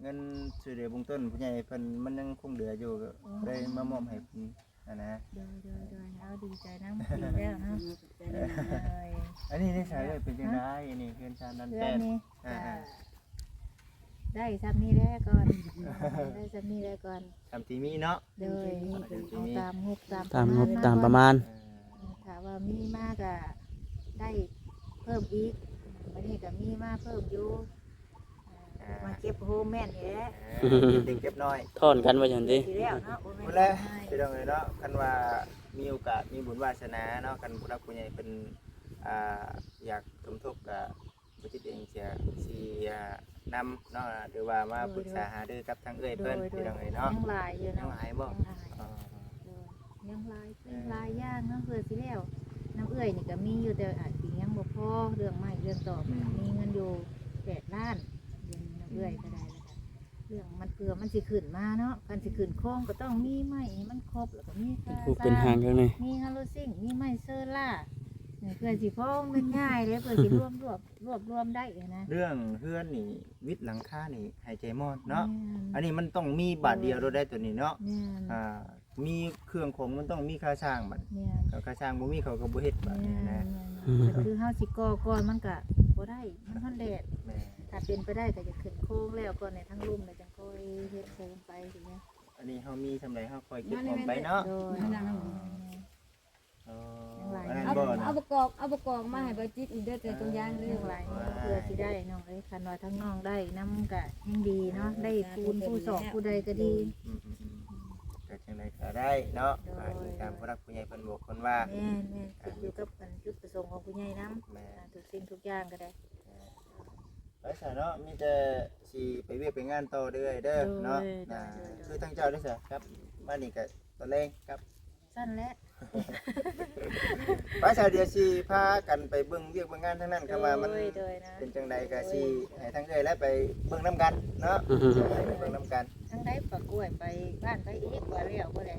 ເງິນຊ່ວຍເຫຼືອເບື້ອງຕົ້ນຜູ້ໃຫຍ່ເພິ່ນມັນຍັງຄົງເຫຼືອຢູ່ ໂອ້ ກໍເລີຍມາມອບໃຫ້ເພິ່ນ ຫັ້ນນະ ໂດຍ ໂດຍ ໂດຍ ເຮົາດີໃຈນຳ ດີແລ້ວເນາະ ເອີ ໂດຍ ອັນນີ້ໄດ້ໃຊ້ເລີຍ ເປັນຈັ່ງໃດ ອັນນີ້ເຮືອນຊານນັ້ນ ເຮືອນນີ້ ແປດ ອ່າ ກໍໄດ້ຊ່ຳນີ້ແຫຼະກ່ອນ ໄດ້ຊ່ຳນີ້ແຫຼະກ່ອນ ຊ່ຳທີ່ມີເນາະ ໂດຍ ເອົາຕາມງົບຕາມ ຕາມງົບຕາມປະມານ ເອີ ຖ້າວ່າມີມາກໍໄດ້ເພີ່ມອີກ ບັດນີ້ກໍມີມາເພີ່ມຢູ່ ອ່າ ມາເກັບໂຮມແມ່ນນີ້ແຫຼະ ເອີ ເກັບເລັກເກັບນ້ອຍ ຖອນກັນວ່າຊັ້ນຕິ ຊິແລ້ວເນາະ ໂອ້ແມ່ນ ພຸ້ນແຫຼະ ພີ່ນ້ອງເອີຍເນາະ ຄັນວ່າມີໂອກາດມີບຸນວາສະໜາເນາະ ຄັນຜູ້ຫຼັກຜູ້ໃຫຍ່ເພິ່ນ ອ່າ ຢາກສົມທົບກໍບໍ່ຈິດເອງເສຍ ຊິ ອ່າ ນຳເນາະ ຫຼືວ່າມາ ໂດຍ ປຶກສາຫາລືກັບທາງເອື້ອຍເພິ່ນ ໂດຍ ພີ່ນ້ອງເອີຍເນາະ ຍັງຫຼາຍຢູ່ເນາະ ຍັງຫຼາຍບໍ່? ຍັງຫຼາຍ ອໍ ໂດຍ ຍັງຫຼາຍ ເອີ ຫຼາຍຢ່າງເນາະ ເພື່ອຊິແລ້ວ ນຳເອື້ອຍນີ້ກໍມີຢູ່ ແຕ່ອາດຊິຍັງບໍ່ພໍ ເລື່ອງໄມ້ເລື່ອງຕອກ ອືມ ມີເງິນຢູ່ແປດລ້ານ ເລື່ອງນຳເອື້ອຍກໍໄດ້ ແລ້ວກໍເລື່ອງມັນ ເພື່ອມັນຊິຂຶ້ນມາເນາະ ຄັນຊິຂຶ້ນໂຄງກໍຕ້ອງມີໄມ້ໃຫ້ມັນຄົບ ແລ້ວກໍມີຄ່າ ເປັນຮູບເປັນຮ່າງ ສ້າງ ຂ້າງໃນ ມີຮາໂລຊິງ ມີໄມ້ເຊີລ່າ ເພື່ອຊິພໍເງິນງ່າຍເດ້ ເພື່ອຊິລວມ ລວບ ລວບລວມໄດ້ນະ ເລື່ອງເຮືອນນີ້ ວິດຫຼັງຄານີ້ ໃຫ້ໃຈໝອນເນາະ ແມ່ນ ອັນນີ້ມັນຕ້ອງມີບາດດຽວໂລດໄດ໋ ໂຕນີ້ເນາະ ແມ່ນ ອ່າ ມີເຄື່ອງຂອງມັນຕ້ອງມີຄ່າສ້າງບັດ ແມ່ນ ຖ້າຄ່າສ້າງບໍ່ມີເຂົາກໍບໍ່ເຮັດບັດນີ້ນະ ແມ່ນ ແມ່ນ ແມ່ນ ກໍຄືເຮົາຊິກໍ່ກ່ອນມັນກໍບໍ່ໄດ້ ມັນຮ້ອນແດດ ແມ່ນ ຖ້າເປັນໄປໄດ້ກໍຢາກຂຶ້ນໂຄງແລ້ວກ່ອນ ໃນທາງລຸ່ມແລ້ວຈັ່ງຄ່ອຍເຮັດໃສ່ລົງໄປຊີ້ນະ ອັນນີ້ເຮົາມີສ່ຳໃດເຮົາຄ່ອຍເກັບຫອມໄປເນາະ ໂດຍ ອໍ ຍັງຫຼາຍ ອັນນັ້ນບໍ່ນະ ເອົາ ເອົາປະກອບ ເອົາປະກອບມາໃຫ້ບ່າວຈິດອີກເດີ ໃສ່ຖົງຢາງເດີ ຍັງຫຼາຍ ໂອ້ຍ ເພື່ອຊິໄດ້ນ້ອງເອີຍ ຄັນວ່າທາງນ້ອງໄດ້ນຳກະແຮງດີເນາະ ໄດ້ປູນຜູ້ສອກຜູ້ໃດກະດີ ອືມ ອືມ ອືມ ກະຈັ່ງໃດກະໄດ້ເນາະ ໂດຍ ອ່າ ອີງຕາມຜູ້ຫຼັກຜູ້ໃຫຍ່ເພິ່ນບອກເພິ່ນວ່າ ແມ່ນໆ ຂຶ້ນຢູ່ກັບອັນຈຸດປະສົງຂອງຜູ້ໃຫຍ່ນຳ ແມ່ນ ອ່າ ທຸກສິ່ງທຸກຢ່າງກະໄດ້ ໄປຊະເນາະ ມີແຕ່ຊິໄປວຽກໄປງານຕໍ່ເລື້ອຍເດີ ໂດຍ ເນາະ ໂດຍ ອ່າ ໂດຍ ຄືທາງເຈົ້າເດ້ຊະ ກັບມານີ້ກະຕອນແລງກັບ ຊັ້ນແຫຼະ ໄປຊະ ດຽວຊິພາກັນໄປເບິ່ງວຽກເບິ່ງງານທາງນັ້ນ ຄັນວ່າມັນ ໂດຍ ໂດຍນະ ເປັນຈັ່ງໃດກະຊິ ໂດຍ ໃຫ້ທາງເອື້ອຍແລ້ວໄປເບິ່ງນຳກັນເນາະ ອືຮຶ ໄປເບິ່ງນຳກັນ ທາງໃດປາກ້ວຍ ໄປບ້ານໃຜອີກ ວ່າແລ້ວບໍ່ແຫຼະ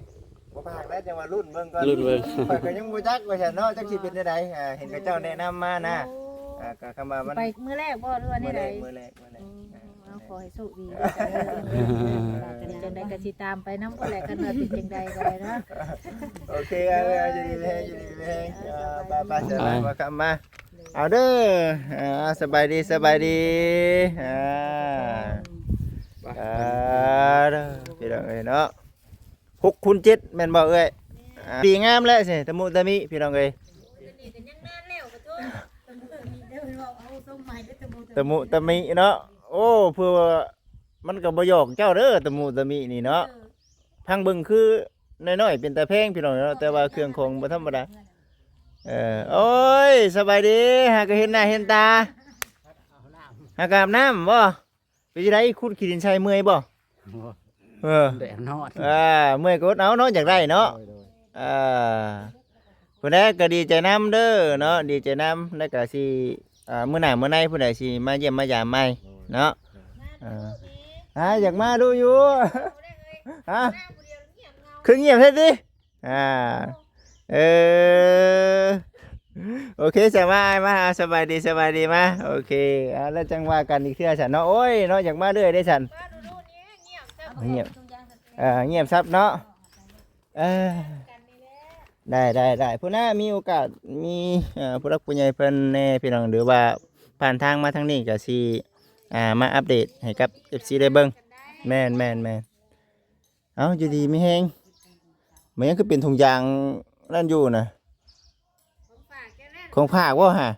ບໍ່ພາກແລ້ວ ຈັ່ງວ່າລຸ້ນເບິ່ງກ່ອນ ລຸ້ນເບິ່ງ ຂ້ອຍກໍຍັງບໍ່ຈັກວ່າຊັ້ນເນາະ ຈັກຊິເປັນແນວໃດ ອ່າ ເຫັນເຂົາເຈົ້າແນະນຳມານະ ໂອ້ ອ່າ ກໍຄຳວ່າມັນ ໄປມື້ແລກບໍ່ ຫຼືວ່າແນວໃດ? ມື້ແລກ ມື້ແລກ ອືມ ອ່າ ເອົາ ຂໍໃຫ້ໂຊກດີເດີ ເອີ ຈັ່ງໃດກໍຊິຕາມໄປນຳພຸ້ນແຫຼະ ຄັນວ່າເປັນຈັ່ງໃດກໍໄດ້ເນາະ ໂອເຄ ເອົາ ເອົາ ຢູ່ດີມີແຮງ ຢູ່ດີມີແຮງ ເອີ ເອີ ໄປ ໄປ ເຊີນ ອ່າ ມາ ມາ ເຂົ້າມາ ເອົາເດີ ອ່າ ສະບາຍດີ ສະບາຍດີ ອ່າ ອ່າ ເດີ ພີ່ນ້ອງເອີຍເນາະ ຫົກຄູນເຈັດແມ່ນບໍ່ເອື້ອຍ? ແມ່ນ ອ່າ ດີງາມແລ້ວຊິ ຕະມຸຕະມິ ພີ່ນ້ອງເອີຍ ຕະມຸຕະມິເນາະ ໂອ້ ເພື່ອວ່າມັນກໍບໍ່ຫຍອກເຈົ້າເດີ ຕະມຸຕະມິນີ້ເນາະ ເອີ ຟັງເບິ່ງຄືນ້ອຍໆເປັນຕາແພງ ພີ່ນ້ອງເອີຍເນາະ ແຕ່ວ່າເຄື່ອງຂອງບໍ່ທຳມະດາ ເອີ ໂອ້ຍ ສະບາຍດີ ຫາກໍເຫັນໜ້າເຫັນຕາ ຫາກໍອາບນ້ຳບໍ່? ເປັນຈັ່ງໃດ ຂຸດຂີ້ດິນໃສ່ເມື່ອຍບໍ່? ໂອ້ ເອີ ແດດຮ້ອນ ອ່າ ເມື່ອຍກໍອົດເອົາເນາະ ຢາກໄດ້ເນາະ ໂດຍ ໂດຍ ອ່າ ຜູ້ໃດກໍດີໃຈນຳເດີເນາະ ດີໃຈນຳ ແລ້ວກໍຊິ ອ່າ ມື້ໜ້າມື້ໃນຜູ້ໃດຊິມາຢ້ຽມມາຢາມໃໝ່ ໂດຍ ເນາະ ໂດຍ ເອີ ອ່າ ຢາກມາດູຢູ່ ຮະ ຄືງຽບແທ້ຕິ? ອ່າ ເອີ ໂອເຄ ສະບາຍ ມາ ສະບາຍດີ ສະບາຍດີ ມາ ໂອເຄ ອ່າ ແລ້ວຈັ່ງວ່າກັນອີກເທື່ອຊັ້ນເນາະ ໂອ້ຍເນາະ ຢາກມາເລື້ອຍເດ້ຊັ້ນ ງຽບ ເອີ ງຽບຊັບເນາະ ເອີ ໄດ້ ໄດ້ ໄດ້ ພຸ້ນນະ ມີໂອກາດ ມີ ເອີ ຜູ້ຫຼັກຜູ້ໃຫຍ່ເພິ່ນແດ່ ພີ່ນ້ອງ ຫຼືວ່າຜ່ານທາງມາທາງນີ້ກໍຊິ ອ່າ ມາອັບເດດໃຫ້ກັບເອັບຊີໄດ້ເບິ່ງ ແມ່ນ ແມ່ນ ແມ່ນ ເອົ້າ ຢູ່ດີມີແຮງ ມັນຍັງຄືເປັນຖົງຢາງນັ້ນຢູ່ນະ ຂອງຝາກບໍ່ຫາ?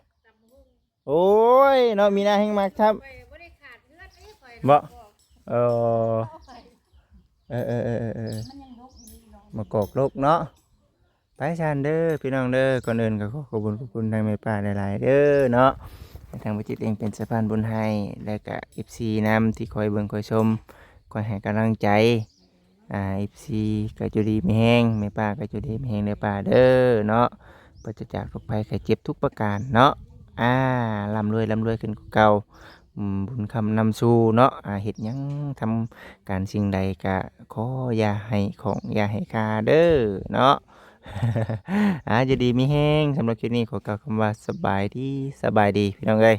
ໂອ້ຍເນາະ ມີນາແຮງມັກຄັບ ບໍ່? ເອີ ເອີ ເອີ ເອີ ເອີ ມາກອກລົກເນາະ. ໄປຊັ້ນເດີພີ່ນ້ອງເດີ ກ່ອນອື່ນກໍຂໍຂອບຄຸນຂອບຄຸນທາງແມ່ປ້າຫຼາຍໆເດີເນາະ ທີ່ທາງບໍ່ຈິດເອງເປັນສະພານບຸນໃຫ້ ແລະກະເອັຟຊີນຳທີ່ຄອຍເບິ່ງຄອຍຊົມ ຄອຍໃຫ້ກຳລັງໃຈ ອ່າ ເອັຟຊີກໍຢູ່ດີມີແຮງ ແມ່ປ້າກໍຢູ່ດີມີແຮງເດີປ້າເດີເນາະ ປາສະຈາກໂລກໄພໄຂ້ເຈັບທຸກປະການເນາະ ອ່າ ລ່ຳລວຍ ລ່ຳລວຍຂຶ້ນກວ່າເກົ່າ ອືມ ບຸນຄ້ຳນຳສູ່ເນາະ ອ່າ ເຮັດຫຍັງທຳການສິ່ງໃດກະຂໍຢ່າໃຫ້ຂອງຢ່າໃຫ້ຄາເດີເນາະ ອ່າ ຢູ່ດີມີແຮງ ສຳລັບຄລິບນີ້ຂໍກ່າວຄຳວ່າສະບາຍດີ ສະບາຍດີພີ່ນ້ອງເອີຍ.